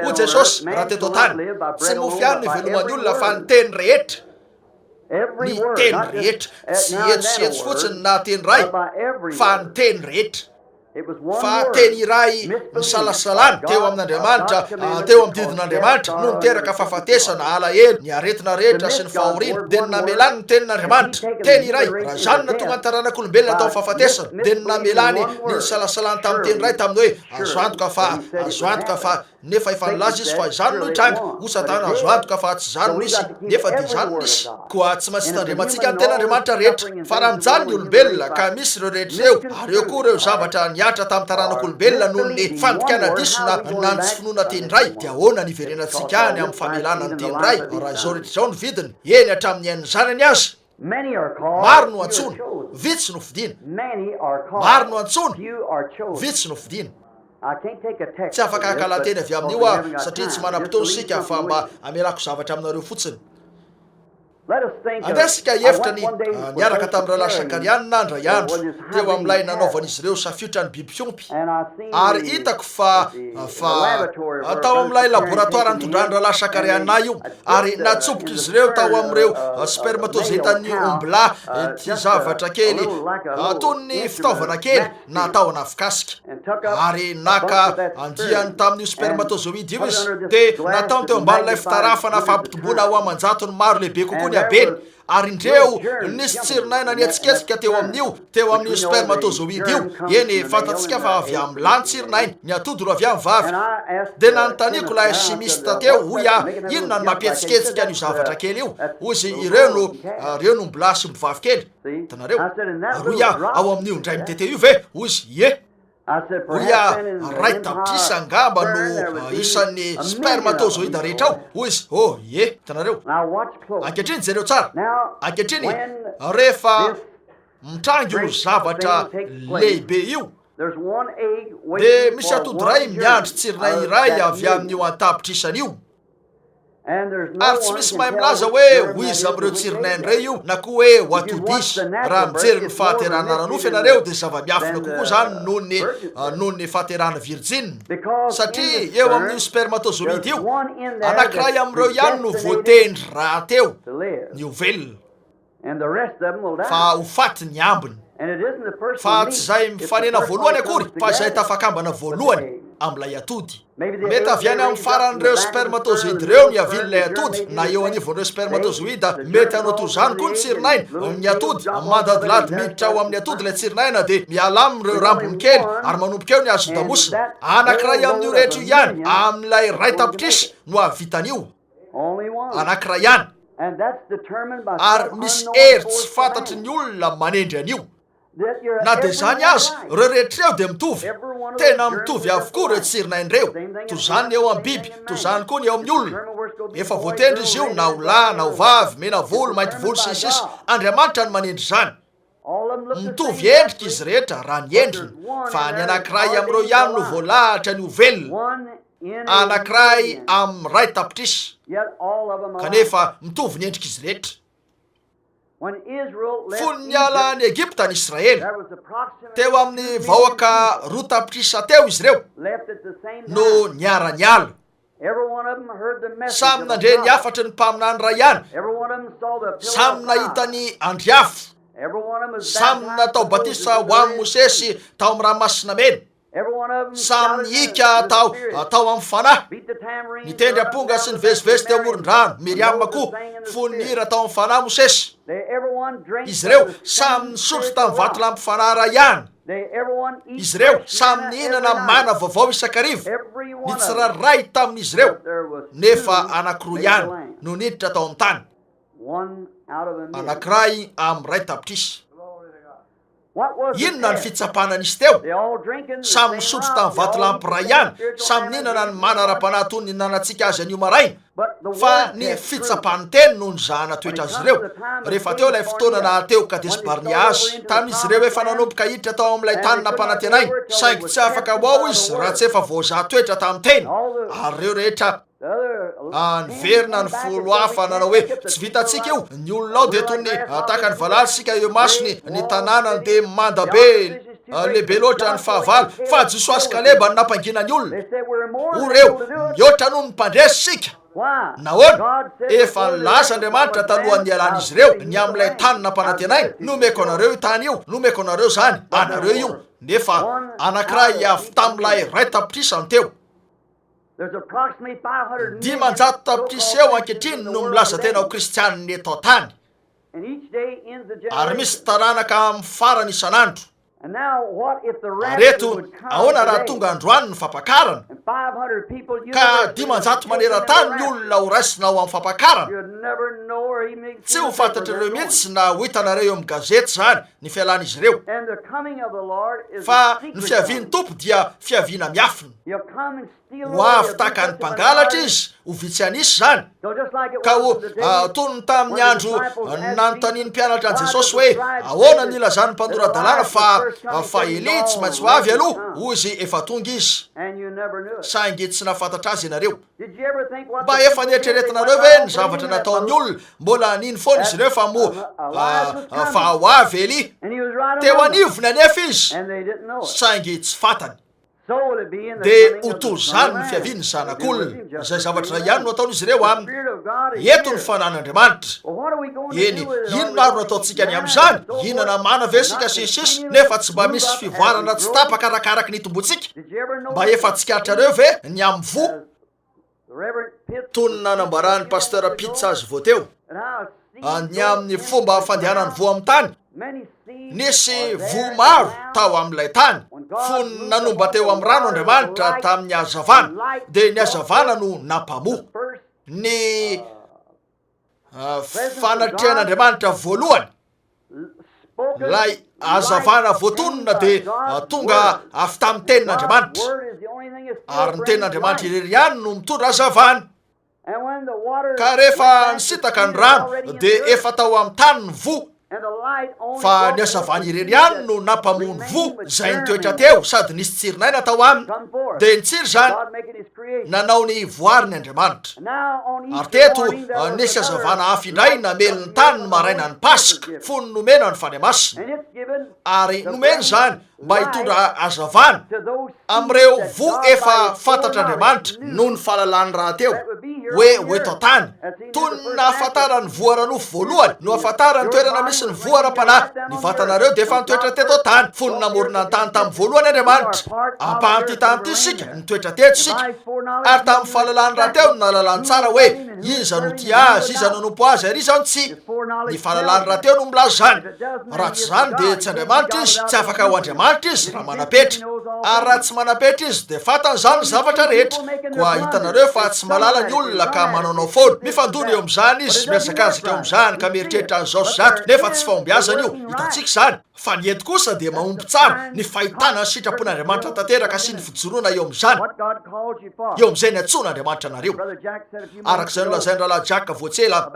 Hoy Jesosy raha teto an-tany, Tsy mofo ihany no iveloman'ny olona fa ny teny rehetra. Ny teny rehetra. Tsy eto sy etsy fotsiny na teny iray fa ny teny rehetra. Fa teny iray nisalasalana teo amin'Andriamanitra, teo amin'ny didin'Andriamanitra, no niteraka fahafatesana, alahelo, ny aretina rehetra sy ny fahoriana, dia ny namelany ny tenin'Andriamanitra. Teny iray, raha izany no nahatonga ny taranak'olombelona tao amin'ny fahafatesana, dia ny namelany ny nisalasalany tamin'ny teny iray tamin'ny hoe, Azo antoka fa, azo antoka fa, Nefa efa nilaza izy fa izany no hitranga. Hoy Satana, Azo antoka fa tsy izany no hisy, nefa dia izany no nisy. Koa tsy maintsy tandremantsika ny Tenin'Andriamanitra rehetra. Fa raha mijaly ny olombelona, ka misy ireo rehetra ireo, ary eo koa ireo zavatra nihatra tamin'ny taranak'olombelona noho ny fandikana diso na na ny tsy finoana teny iray, dia ahoana ny hiverenantsika any amin'ny famelana ny teny iray, raha izao rehetra izao no vidiny, eny hatramin'ny ain'ny zanany aza? Maro no antsoina, vitsy no fidina. Maro no antsoina, vitsy no fidina. Tsy afaka haka lahateny avy amin'io aho satria tsy manam-potoana isika fa mba hamelako zavatra aminareo fotsiny. Andeha isika hihevitra ny niaraka tamin'ny Rahalahy Shakarian indray andro, teo amin'ilay nanaovan'izy ireo safiotra ny biby fiompy. Ary hitako fa, fa, tao amin'ilay laboratoara nitondran'ny Rahalahy Shakarian ahy io, ary natsobok'izy ireo tao amin'ireo spermatozoitan'ny ombilahy ity zavatra kely toy ny fitaovana kely natao anafikasika. Ary naka andiany tamin'io spermatozoïde io izy, dia nataony teo ambanin'ilay fitarafana fampitomboana ho aman-jatony maro lehibe kokoa ny habeny, ary indreo nisy tsirin'aina nihetsiketsika teo amin'io, teo amin'io spermatozoïde io. Eny, fantatsika fa avy amin'ny lahy ny tsirin'aina, ny atody no avy amin'ny vavy. Dia nanontaniako ilay chimiste teo, hoy aho, inona no mampihetsiketsika an'io zavatra kely io? Hoy izy, ireo no, ireo no ombilahy sy ombivavy kely. Hitanareo? Ary hoy aho, ao amin'io indray mitete io ve? Hoy izy, Ie. Hoy aho, Iray tapitrisa angamba no isan'ny spermatozoïda rehetra ao. Hoy izy, Oh, ie. Hitanareo? Ankehitriny jereo tsara. Ankehitriny, rehefa mitranga io zavatra lehibe io, dia misy atody iray miandry tsirinay iray avy amin'io an-tapitrisany io. Ary tsy misy mahay milaza hoe ho iza amin'ireo tsirin'aina ireo io na koa hoe ho atody iza. Raha mijery ny fahaterahana ara-nofo ianareo dia zava-miafina kokoa izany noho ny noho ny fahaterahana virjina. Satria eo amin'io spermatozoïde io, anankiray amin'ireo ihany no voatendry rahateo ny ho velona. Fa ho faty ny ambiny. Fa tsy izay mifanena voalohany akory fa izay tafakambana voalohany amin'ilay atody. Mety avy any amin'ny faran'ireo spermatozoïde ireo ny havian'ilay atody, na eo anivon'ireo spermatozoïde. Mety hanao toy izany koa ny tsirin'aina, ny atody. Mandadilady miditra ao amin'ny atody ilay tsirin'aina dia miala aminy ireo rambony kely ary manomboka eo ny hazon-damosina. Anankiray amin'io rehetra io ihany, amin'ilay iray tapitrisa, no hahavita an'io. Anankiray ihany. Ary misy hery tsy fantatry ny olona manendry an'io. Na dia izany aza, ireo rehetra ireo dia mitovy. Tena mitovy avokoa ireo tsirin'aina ireo. Toy izany ny eo amin'ny biby, toy izany koa ny eo amin'ny olona. Efa voatendry izy io, na ho lahy na ho vavy, mena volo, mainty volo, sy ny sisa Andriamanitra no manendry izany. Mitovy endrika izy rehetra raha ny endriny, fa ny anankiray amin'ireo ihany no voalahatra ny ho velona, anankiray amin'ny iray tapitrisa. Kanefa mitovy ny endrik'izy rehetra. Fony niala an'i Egypta ny Israely, teo amin'ny vahoaka 2 tapitrisa teo izy ireo no niara-niala. Samy nandre ny hafatry ny mpaminany iray ihany, samy nahita ny andry afo, samy natao batisa ho amin'i Mosesy tao amin'ny Ranomasina Mena, samy nihika tao tao amin'ny Fanahy, nitendry amponga sy nivezivezy teo amoron-drano, Miriama koa, fony nihira tao amin'ny Fanahy Mosesy. Izy ireo samy nisotro tamin'ny vatolampy Fanahy iray ihany. Izy ireo samy nihinana mana vaovao isan-kariva, ny tsirairay tamin'izy ireo, nefa anankiroa ihany no niditra tao amin'ny tany. Anankiray amin'ny iray tapitrisa. Inona ny fitsapana nisy teo? Samy nisotro tamin'ny vatolampy iray ihany, samy nihinana ny mana ara-panahy toy ny nihinanantsika azy anio maraina. Fa ny fitsapan'ny teny no nizahana toetra azy ireo, rehefa teo ilay fotoana naha-teo Kadesy-Barnea azy. Tamin'izy ireo efa nanomboka hiditra tao amin'ilay tany nampanantenaina, saingy tsy afaka ho ao izy raha tsy efa voazaha toetra tamin'ny teny. Ary ireo rehetra. Niverina ny folo hafa nanao hoe, Tsy vitantsika io, ny olona ao dia toy ny tahaka ny valala isika eo imasony, ny tanànany dia manda be, lehibe loatra ny fahavalo. Fa Josoa sy Kaleba no nampangina ny olona. Hoy ireo, Mihoatra noho ny mpandresy isika. Nahoana? Efa nilaza Andriamanitra talohan'ny nialan'izy ireo ny amin'ilay tany nampanantenainy, Nomeko anareo io tany io, nomeko anareo izany, anareo io. Nefa anankiray avy tamin'ilay 1 tapitrisa no teo. 500 tapitrisa eo ankehitriny no milaza tena ho kristianina eto an-tany, ary misy taranaka amin'ny farany isan'andro. Ary eto, ahoana raha tonga androany ny fampakarana, ka 500 maneran-tany ny olona ho raisina ao amin'ny fampakarana? Tsy ho fantatrareo mihitsy na ho hitanareo eo amin'ny gazety izany, ny fialan'izy ireo. Fa ny fiavian'ny Tompo dia fiaviana miafina. Ho avy tahaka ny mpangalatra izy, ho vitsy an'isa izany, ka ho toy ny tamin'ny andro nanontanian'ny mpianatra an'i Jesosy hoe, Ahoana no ilazan'ny mpanora-dalàna fa fa Elia tsy maintsy ho avy aloha? Hoy izy, Efa tonga izy, saingy tsy nahafantatra azy ianareo. Mba efa nieritreretinareo ve ny zavatra nataon'ny olona? Mbola nino foana izy ireo fa moa fa ho avy Elia. Teo anivony anefa izy, saingy tsy fantany. Dia ho toy izany ny fiavian'ny Zanak'olona. Izay zavatra izay ihany no ataon'izy ireo aminy. Eto ny fanan'Andriamanitra. Eny, inona ary no ataontsika ny amin'izany? Hihinana mana ve isika sy ny sisa, nefa tsy mba misy fivoarana tsy tapaka arakaraky ny itomboantsika? Mba efa tsikaritrareo ve ny amin'ny voa? Toy ny nanambaran'ny Pasteur Pitts azy vao teo, ny amin'ny fomba fandehanan'ny voa amin'ny tany, nisy voa maro tao amin'ilay tany. Fony nanomba teo amin'ny rano Andriamanitra tamin'ny hazavana, dia ny hazavana no nampamoa. Ny fanatrehan'Andriamanitra voalohany, ilay hazavana voatonona dia tonga avy tamin'ny tenin'Andriamanitra, ary ny tenin'Andriamanitra irery ihany no mitondra hazavana. Ka rehefa nisintaka ny rano dia efa tao amin'ny tany ny voa, Fa ny hazavany irery ihany no nampamono voa izay nitoetra teo sady nisy tsirin'aina tao aminy. Dia nitsiry izany. Nanao ny voariny Andriamanitra. Ary teto, nisy hazavana hafa indray namely ny tany ny marainan'ny Paska, fony nomena ny Fanahy Masina. Ary nomena izany mba hitondra hazavana amin'ireo voa efa fantatr'Andriamanitra noho ny fahalalany rahateo hoe ho eto an-tany. Toy ny nahafantarany voa ara-nofo voalohany no ahafantarany toerana misy ny voa ara-panahy. Ny vatanareo dia efa nitoetra teto an-tany fony namorona ny tany tamin'ny voalohany Andriamanitra. Ampahan'ity tany ity isika, nitoetra teto isika. Ary tamin'ny fahalalany rahateo no nahalalany tsara hoe iza no tia azy, iza no hanompo azy ary iza no tsia. Ny fahalalany rahateo no milaza izany. Raha tsy izany dia tsy Andriamanitra Izy, tsy afaka ho Andriamanitra Izy raha manam-petra. Ary raha tsy manam-petra Izy dia fantany izany ny zavatra rehetra. Koa hitanareo fa tsy mahalala ny olona ka manaonao foana. Mifandona eo amin'izany izy, mihazakazaka eo amin'izany ka mieritreritra an'izao sy izato, nefa tsy fahombiazana io. Hitantsika izany. Fa ny eto kosa dia mahomby tsara ny fahitana ny sitrapon'Andriamanitra tanteraka sy ny fijoroana eo amin'izany, eo amin'izay niantsoan'Andriamanitra anareo. Araka izay nolazain'ny Rahalahy Jack vao tsy ela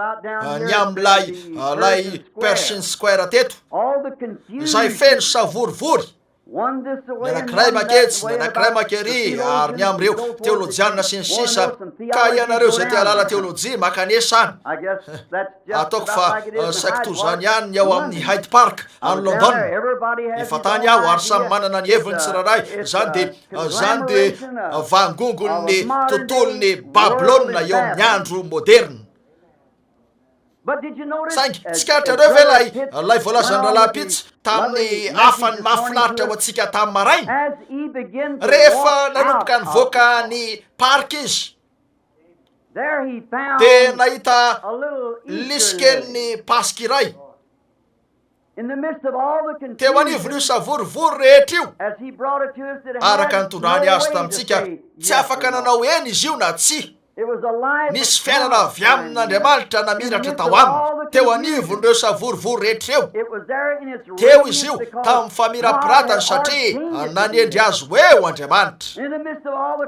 ny amin'ilay ilay Pershing Square teto, izay feno savorivory, ny anankiray manketsy, ny anankiray mankery, ary ny amin'ireo teolojianina sy ny sisa, ka ianareo izay te hahalala teolojia, mankanesa any. Ataoko fa saiky toy izany ihany ny ao amin'ny Hyde Park any London. Efa tany aho ary samy manana ny heviny tsirairay. Izany dia, izany dia vangongon'ny tontolon'i Babylona eo amin'ny andro moderina. Saingy tsikaritrareo ve ilay, ilay voalazan'ny Rahalahy Pitts tamin'ny hafany mahafinaritra ho antsika tamin'ny maraina? Rehefa nanomboka nivoaka ny parc izy, dia nahita lisy kelin'ny Paska iray. Teo anivon'io savorovoro rehetra io, araka ny nitondrany azy tamintsika, tsy afaka nanao eny izy io na tsia. Nisy fiainana avy amin'Andriamanitra namiratra tao aminy, teo anivon'ireo savorovoro rehetra ireo. Teo izy io tamin'ny famirapiratany satria nanendry azy ho eo Andriamanitra.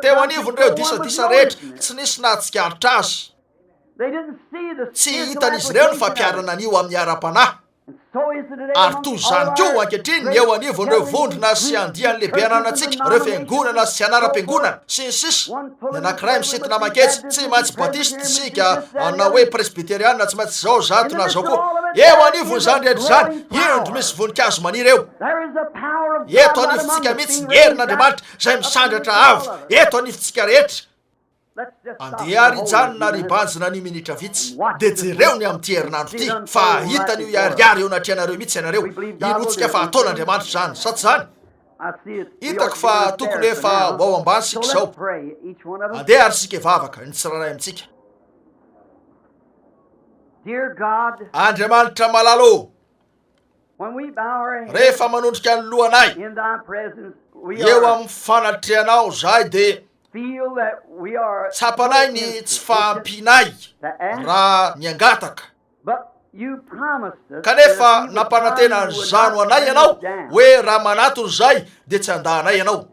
Teo anivon'ireo disadisa rehetra, tsy nisy nahatsikaritra azy. Tsy hitan'izy ireo ny fampiharana an'io amin'ny ara-panahy. Ary toy izany koa ankehitriny ny eo anivon'ireo vondrona sy andiany lehibe ananantsika, ireo fiangonana sy anaram-piangonana, sy ny sisa. Ny anankiray misintona manketsy, tsy maintsy Batista isika, na hoe Presbyteriana, tsy maintsy izao, izato, na izao koa. Eo anivon'izany rehetra izany, indro misy voninkazo maniry eo. Eto anivontsika mihitsy ny herin'Andriamanitra izay misandratra avo, eto anivontsika rehetra. Andeha ary hijanona ary hibanjina an'io minitra vitsy, dia jereo ny amin'ity herinandro ity, fa hahita an'io hiharihary eo anatrehanareo mihitsy ianareo. Inoantsika fa hataon'Andriamanitra izany, sa tsy izany? Hitako fa tokony efa ho ao ambany isika izao. Andeha ary isika hivavaka, ny tsirairay amintsika. Andriamanitra malala ô, Rehefa manondrika ny lohanay eo amin'ny fanatrehanao izahay dia tsapanay ny tsy fahampianay raha ny angataka. Kanefa nampanantena an'izany ho anay ianao hoe raha manatona izahay dia tsy handà anay ianao.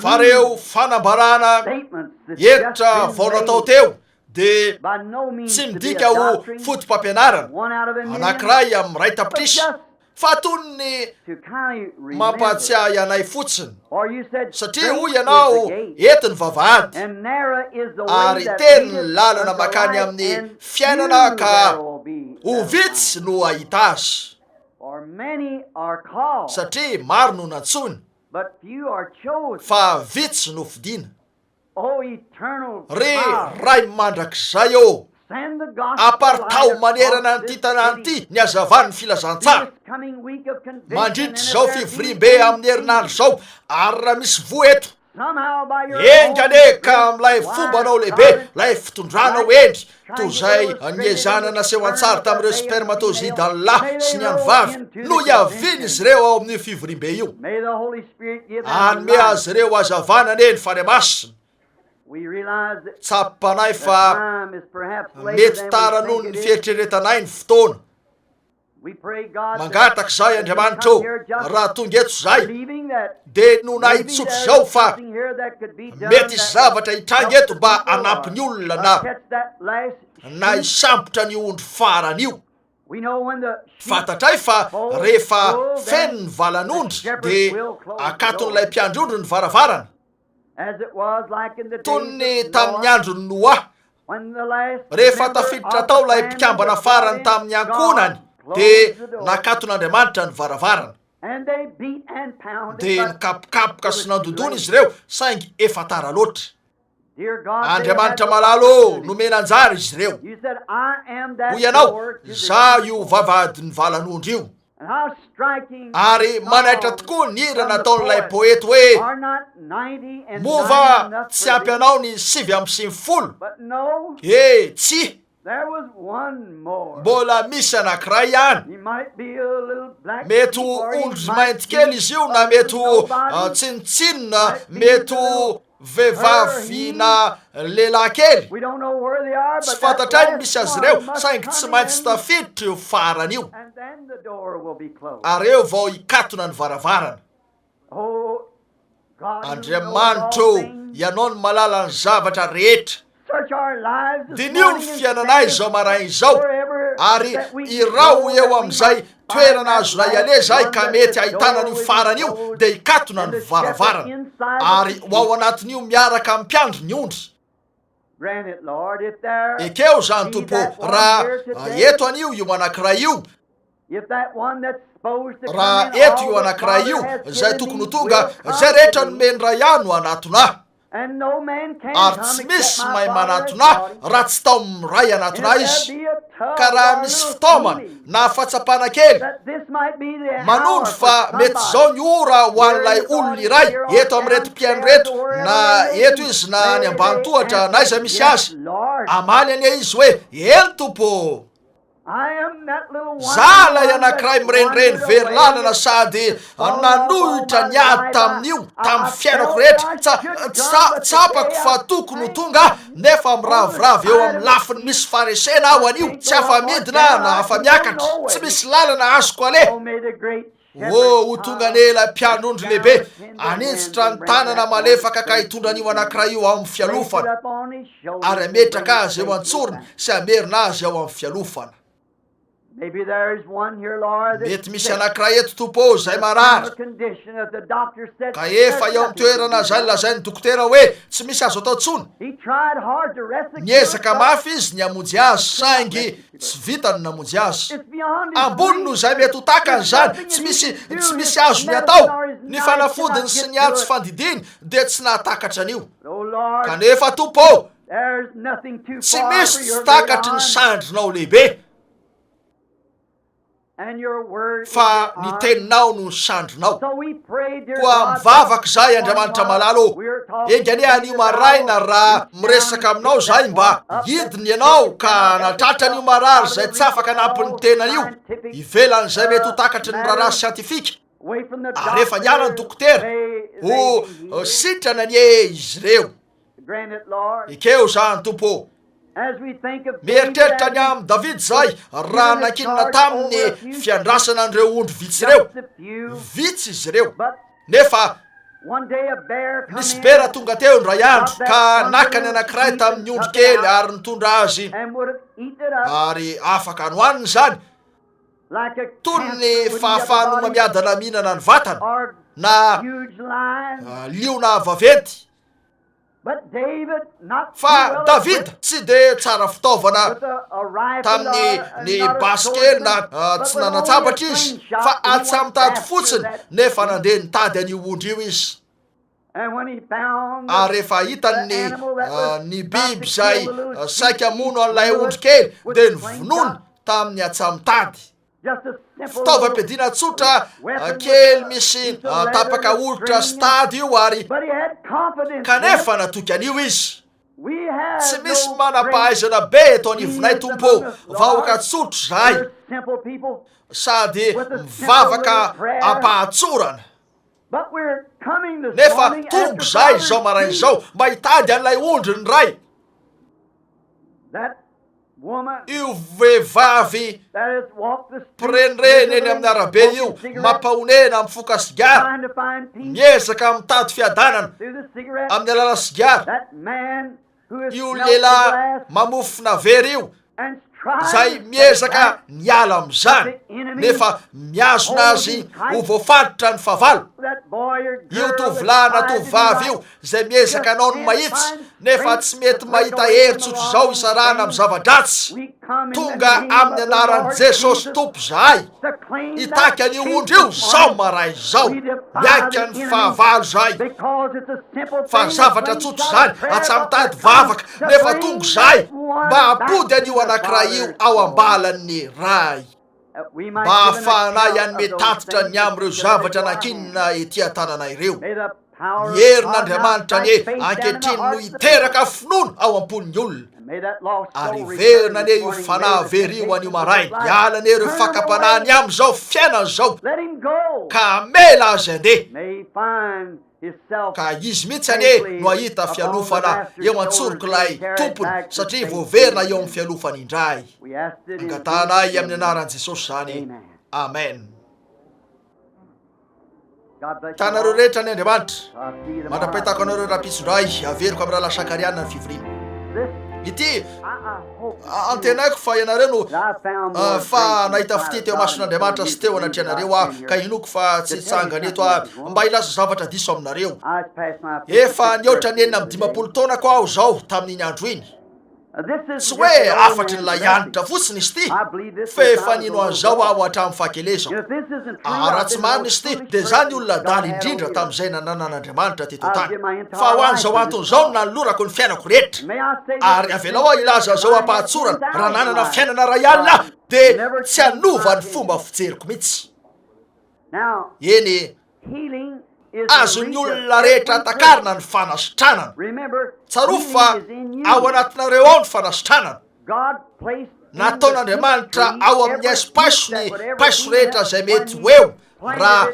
Fa ireo fanambarana hevitra vao natao teo dia tsy midika ho fotopampianarana anankiray amin'ny iray tapitrisa fa toy ny mampahatsiahy anay fotsiny satria hoy ianao eto ny vavahady ary tery ny lalana makany amin'ny fiainana ka ho vitsy no hahita azy satria maro no nantsoina fa vitsy no fidina. Ry Ray Mandrakizay ô, aparitaho manerana an'ity tanàna ity ny hazavan'ny filazantsara. Mandritra izao fivoriambe amin'ny herinandro izao, ary raha misy voa eto, enga anie ka amin'ilay fombanao lehibe, ilay fitondranao hendry, toy izay niezahana naseho an-tsary tamin'ireo spermatozoida an'ny lahy sy ny an'ny vavy, no hiavian'izy ireo ao amin'io fivoriambe io. Hanome azy ireo hazavana anie ny Fanahy Masina. Tsapanay fa mety tara noho ny fieritreretanay ny fotoana. Mangataka izahay Andriamanitra ô, raha tonga eto izahay, dia nonay tsotra izao fa mety hisy zavatra hitranga eto mba hanampy ny olona na na hisambotra ny ondry farany io. Fantatray fa rehefa feno ny valan'ondry dia akaton'ilay mpiandry ondry ny varavarana. Toy ny tamin'ny andron'i Noa, rehefa tafiditra tao ilay mpikambana farany tamin'ny ankohonany, dia nakaton'Andriamanitra ny varavarana. Dia nikapokapoka sy nandondona izy ireo, saingy efa tara loatra. Andriamanitra malala ô, nomena anjara izy ireo. Hoy ianao, Izaho io vavahadin'ny valan'ondry io. Ary manaitra tokoa ny hira nataon'ilay poety hoe, Moa va tsy ampy anao ny 99? He, tsia! Mbola misy anankiray ihany. Mety ho ondry mainty kely izy io na mety ho tsinontsinona, mety ho vehivavy na lehilahy kely. Tsy fantatray ny misy azy ireo, saingy tsy maintsy tafiditra io farany io. Ary eo vao hikatona ny varavarana. Andriamanitra ô, Ianao no mahalala ny zavatra rehetra. Diniho ny fiainanay izao maraina izao, ary iraho eo amin'izay toerana azonay aleha izahay ka mety hahitana an'io farany io, dia hikatona ny varavarana, ary ho ao anatin'io miaraka amin'ny mpiandry ny ondry. Ekeo izany, Tompo ô, raha eto anio io anankiray io, Raha eto io anankiray io, izay tokony ho tonga, izay rehetra nomen'ny Ray ahy no hanatona ahy. Ary tsy misy mahay manatona ahy raha tsy taomin'ny Ray hanatona ahy izy. Ka raha misy fitaomana na fahatsapana kely manondro fa mety izao ny ora ho an'ilay olona iray eto amin'ireto mpihaino ireto, na eto izy na any ambany tohatra na aiza misy azy, hamaly anie izy hoe, Eny, Tompo ô! Za ilay anankiray mirenireny very lalana sady nanohitra ny ady tamin'io tamin'ny fiainako rehetra. Tsa, tsa, tsapako fa tokony ho tonga aho, nefa miraviravy eo amin'ny lafiny misy faharesena aho anio, tsy afa-midina na afa-miakatra, tsy misy lalana azoko aleha. Oh, ho tonga anie ilay mpiandry ondry lehibe, haninjitra ny tanana malefaka ka hitondra an'io anankiray io ao amin'ny fialofana, ary hametraka azy eo an-tsorony sy hamerina azy ao amin'ny fialofana. Mety misy anankiray eto, Tompo ô, izay marary, ka efa eo amin'ny toerana izay lazain'ny dokotera hoe tsy misy azo atao intsony. Niezaka mafy izy ny hamonjy azy, saingy Tsy vitany ny namonjy azy. Ambony noho izay mety ho takany izany, tsy misy, tsy misy azony atao. Ny fanafodiny sy ny antsy fandidiany dia tsy nahatakatra an'io. Kanefa, Tompo ô, tsy misy tsy takatry ny sandrinao lehibe. Fa ny teninao no sandrinao. Koa mivavaka izahay, Andriamanitra malala ô, enga anie anio maraina raha miresaka aminao izahay mba hidina ianao ka hanatratra an'io marary izay tsy afaka hanampy ny tenany io, ivelan'izay mety ho takatry ny raharaha siantifika, ary efa niala ny dokotera, ho sitrana anie izy ireo. Ekeo izany, Tompo ô. Mieritreritra ny amin'i Davida izahay raha nankinina taminy ny fiandrasana an'ireo ondry vitsy ireo. Vitsy izy ireo. Nefa nisy bera tonga teo indray andro ka naka ny anankiray tamin'ny ondry kely ary nitondra azy, ary afaka nohaniny izany, toy ny fahafahan'ny homamiadana mihinana ny vatana, na liona vaventy. Fa Davida tsy dia tsara fitaovana tamin'ny ny basy kely na tsy nanan-tsabatra izy, fa atsamitady fotsiny, nefa nandeha nitady an'io ondry io izy. Ary rehefa hitany ny ny biby izay saika hamono an'ilay ondry kely, dia novonoiny tamin'ny atsamitady. Fitaovam-piadiana tsotra kely misy tapaka hoditra sy tady io ary kanefa natoky an'io izy. Tsy misy manam-pahaizana be eto anivonay Tompo ô, vahoaka tsotra izahay sady mivavaka am-pahatsorana. Nefa tonga izahay izao maraina izao mba hitady an'ilay ondry ny Ray. Io vehivavy mpirenireny eny amin'ny arabe io, mampahonena, mifoka sigara, miezaka mitady fiadanana amin'ny alalan'ny sigara. Io lehilahy mamofona vera io, izay miezaka niala amin'izany, nefa mihazona azy ho voafaritra ny fahavalo. Io tovolahy na tovovavy io izay miezaka hanao ny mahitsy, nefa tsy mety mahita hery tsotr'izao hisarahana amin'ny zava-dratsy. Tonga amin'ny anaran'i Jesosy Tompo izahay, hitaky an'io ondry io izao maraina izao. Miaika ny fahavalo izahay, fa zavatra tsotra izany, atsaha-mitady vavaka, nefa tonga izahay mba hampody an'io anankiray io ao am-balan'ny Ray, mba hahafahanay hanome tatitra ny amin'ireo zavatra nankinina ety an-tanana ireo. Ny herin'Andriamanitra anie ankehitriny no hiteraka finoana ao am-pon'ny olona. Ary hiverina anie io fanahy very io anio maraina. Hiala anie ireo fakam-panahy ny amin'izao fiainana izao, ka hamela azy handeha. Ka izy mihitsy anie no hahita fialofana eo an-tsorok'ilay Tompony, satria voaverina eo amin'ny fialofany indray. Angatahanay amin'ny anaran'i Jesosy izany. Amen. Tanareo rehetra ny Andriamanitra. Mandra-pahitako anareo rahampitso indray, averiko amin'ny rahalahy Shakarian ny fivoriana. Ity, antenaiko fa ianareo no fa nahita fitia teo imason'Andriamanitra sy teo anatrehanareo aho, ka inoako fa tsy hitsangana eto aho mba hilaza zavatra diso aminareo. Efa nihoatra ny 56 taonako aho izao tamin'iny andro iny. Tsy hoe hafatry ny lahianitra fotsiny izy ity, fa efa nino an'izao aho hatramin'ny fahakelezako. Ary raha tsy marina izy ity, dia izaho ny olona adala indrindra tamin'izay nananan'Andriamanitra teto an-tany. Fa ho an'izao antony izao no nanolorako ny fiainako rehetra. Ary avelao aho hilaza izao am-pahatsorana, raha nanana fiainana iray alina aho, dia tsy hanova ny fomba fijeriko mihitsy. Eny, azon'ny olona rehetra takarina ny fanasitranana. Tsarovy fa ao anatinareo ao ny fanasitranana. Nataon'Andriamanitra ao amin'ny hazo-paiso ny paiso rehetra izay mety ho eo raha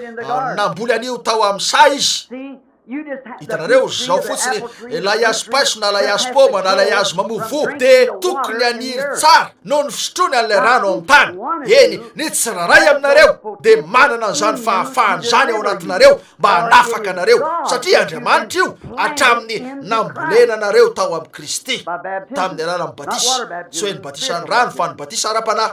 namboly an'io tao amin'ny saha izy. Hitanareo, izao fotsiny, ilay hazo paiso na ilay hazo paoma na ilay hazo mamoa voa dia tokony haniry tsara noho ny fisotroany an'ilay rano ao amin'ny tany. Eny, ny tsirairay aminareo dia manana an'izany fahafahana izany ao anatinareo mba hanafaka anareo, satria Andriamanitra io hatramin'ny nambolena anareo tao amin'i Kristy, tamin'ny alalan'ny batisa, tsy hoe ny batisan'ny rano, fa ny batisa ara-panahy.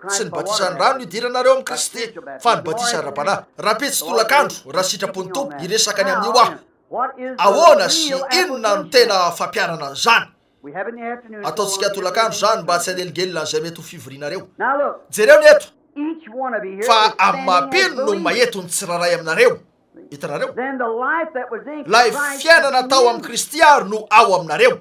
Tsy ny batisan'ny rano no idiranareo amin'i Kristy, fa ny batisa ara-panahy. Rahampitso tolakandro, raha sitrapon'ny Tompo, hiresaka ny amin'io aho. Ahoana sy inona no tena fampiharana an'izany? Ataontsika tolakandro izany mba tsy hanelingelina an'izay mety ho fivorianareo. Jereo ny eto, fa amin'ny maha-mpino no maheto ny tsirairay aminareo. Hitanareo? Ilay fiainana tao amin'i Kristy ary no ao aminareo.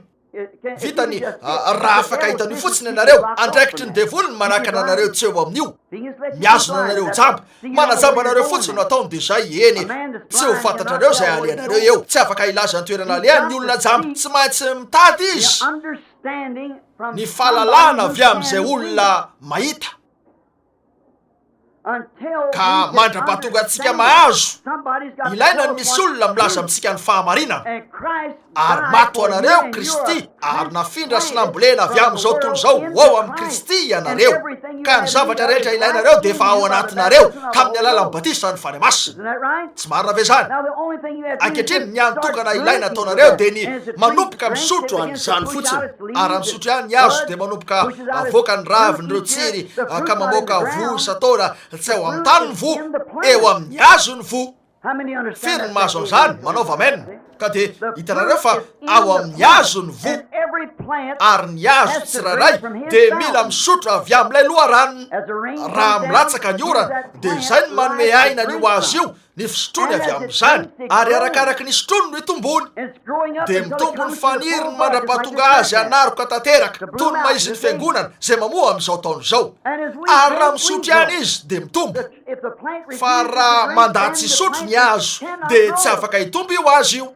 Vitany raha afaka hahita an'io fotsiny ianareo. Andraikitry ny devoly ny manakana anareo tsy eo amin'io. Mihazona anareo ho jamba. Manajamba anareo fotsiny no ataony dia izay, eny, tsy ho fantatrareo izay alehanareo eo. Tsy afaka hilaza ny toerana alehany ny olona jamba. Tsy maintsy mitady izy ny fahalalana avy amin'izay olona mahita. Ka mandra-pahatonga antsika mahazo, ilaina ny misy olona milaza amintsika ny fahamarinana. Ary maty ho anareo Kristy, ary nafindra sy nambolena avy amin'izao tontolo izao ho ao amin'i Kristy ianareo. Ka ny zavatra rehetra ilainareo dia efa ao anatinareo, tamin'ny alalan'ny batisan'ny Fanahy Masina. Tsy marina ve izany? Ankehitriny, ny hany tokana ilaina ataonareo dia ny manomboka misotro an'izany fotsiny. Ary raha misotro ihany ny hazo, dia manomboka avoaka ny ravin'ireo tsiry ka mamoaka voa isan-taona. Tsy ao amin'ny tany ny voa, eo amin'ny hazo ny voa. Firy ny mahazo an'izany? Manaova amen. Ka dia hitanareo fa ao amin'ny hazo ny voa, ary ny hazo tsirairay dia mila misotro avy amin'ilay loharanony. Raha milatsaka ny orana, dia izay no manome aina an'io hazo io, ny fisotroany avy amin'izany, ary arakaraky ny isotroany no itombony, dia mitombo ny faniriny mandra-pahatonga azy hanaroka tanteraka, toy ny maizin'ny fiangonana izay mamoa amin'izao taona izao. Ary raha misotro ihany izy, dia mitombo. Fa raha mandà tsy hisotro ny hazo, dia tsy afaka hitombo io hazo io.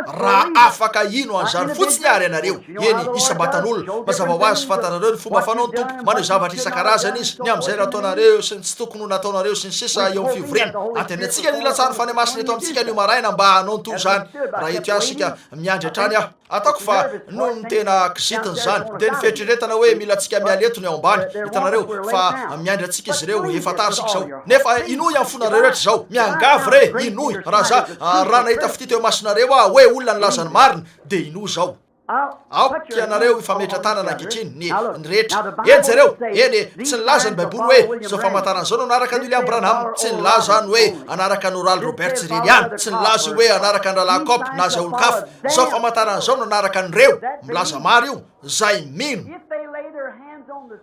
Raha afaka hino an'izany fotsiny àry ianareo, eny, isam-batan'olona, mazava ho azy, fantatrareo ny fomba fanaon'ny Tompo, maneho zavatra isan-karazany Izy, ny amin'izay nataonareo sy ny tsy tokony ho nataonareo sy ny sisa eo amin'ny fivoriana. Antenaintsika antsika ny hilatsahan'ny Fanahy Masina eto amintsika anio maraina mba hanao ny toy izany. Raha eto ihany isika, miandry hatrany aho. Ataoko fa noho ny tena kizitina izany, dia ny fieritreretana hoe mila antsika miala eto ny ao ambany, hitanareo, fa miandry antsika izy ireo, efa tara isika izao. Nefa inoy amin'ny fonareo rehetra izao, miangavy re, inoy, raha za, raha nahita fitia teo imasonareo aho, hoe olona nilaza ny marina, dia inoy izao. Aoka ianareo hifametra-tanana ankehitriny, ny, ny rehetra. Eny, jereo, eny e, tsy nilaza ny Baiboly hoe, Izao famantarana izao no hanaraka an'i William Branham. Tsy nilaza ny hoe hanaraka an'i Oral Roberts irery ihany. Tsy nilaza io hoe hanaraka an-dRahalahy Kopp na izay olon-kafa. Izao famantarana izao no hanaraka an'ireo, milaza maro io, izay mino.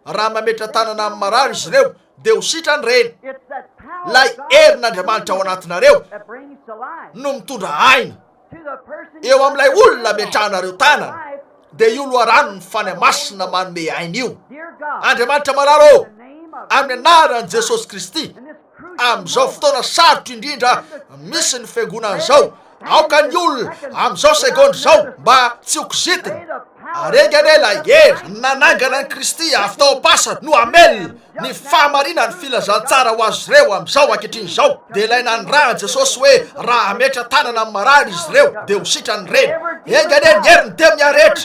Raha mametra-tanana amin'ny marary izy ireo, dia ho sitrany ireny. Ilay herin'Andriamanitra ao anatinareo no mitondra aina eo amin'ilay olona ametrahanareo tanana, dia io loharanon'ny Fanahy Masina manome aina io. Andriamanitra malala ô, amin'ny anaran'i Jesosy Kristy, Amin'izao fotoana sarotra indrindra misy ny fiangonana izao, aoka ny olona amin'izao segondra izao mba tsy ho kizitina, ary enga anie ilay hery nanangana an'i Kristy avy tao am-pasana no hamelona ny fahamarinan'ny filazantsara ho azy ireo amin'izao ankehitriny izao, dia ilay nanirahan'i Jesosy hoe raha hametra tanana amin'ny marary izy ireo dia ho sitrany ireny. Enga anie ny heriny dia miaretra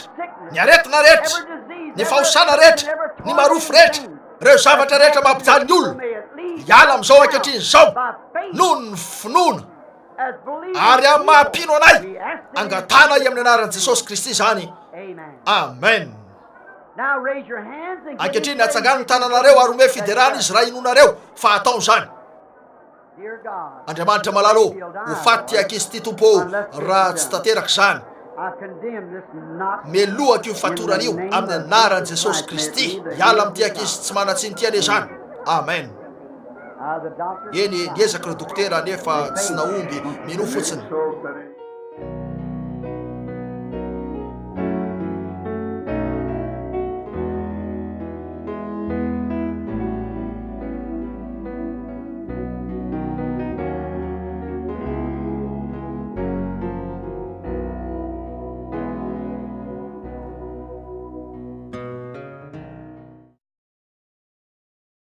ny aretina rehetra, ny fahosana rehetra, ny marofy rehetra, Ireo zavatra rehetra mampijaly ny olona hiala amin'izao ankehitriny izao noho ny finoana ary amin'ny maha-mpino anay, angatahana amin'ny anaran'i Jesosy Kristy izany. Amen. Ankehitriny atsangano ny tananareo ary omeo fiderana izy raha inoanareo fa ataony izany. Andriamanitra malala ô, ho faty ity ankizy ity Tompo ô, raha tsy tanteraka izany. Melohako io fatorana io amin'ny anaran'i Jesosy Kristy. Hiala amin'ity ankizy tsy manan-tsiny ity anie izany. Amen. Eny, niezaka ireo dokotera nefa tsy nahomby, minoa fotsiny.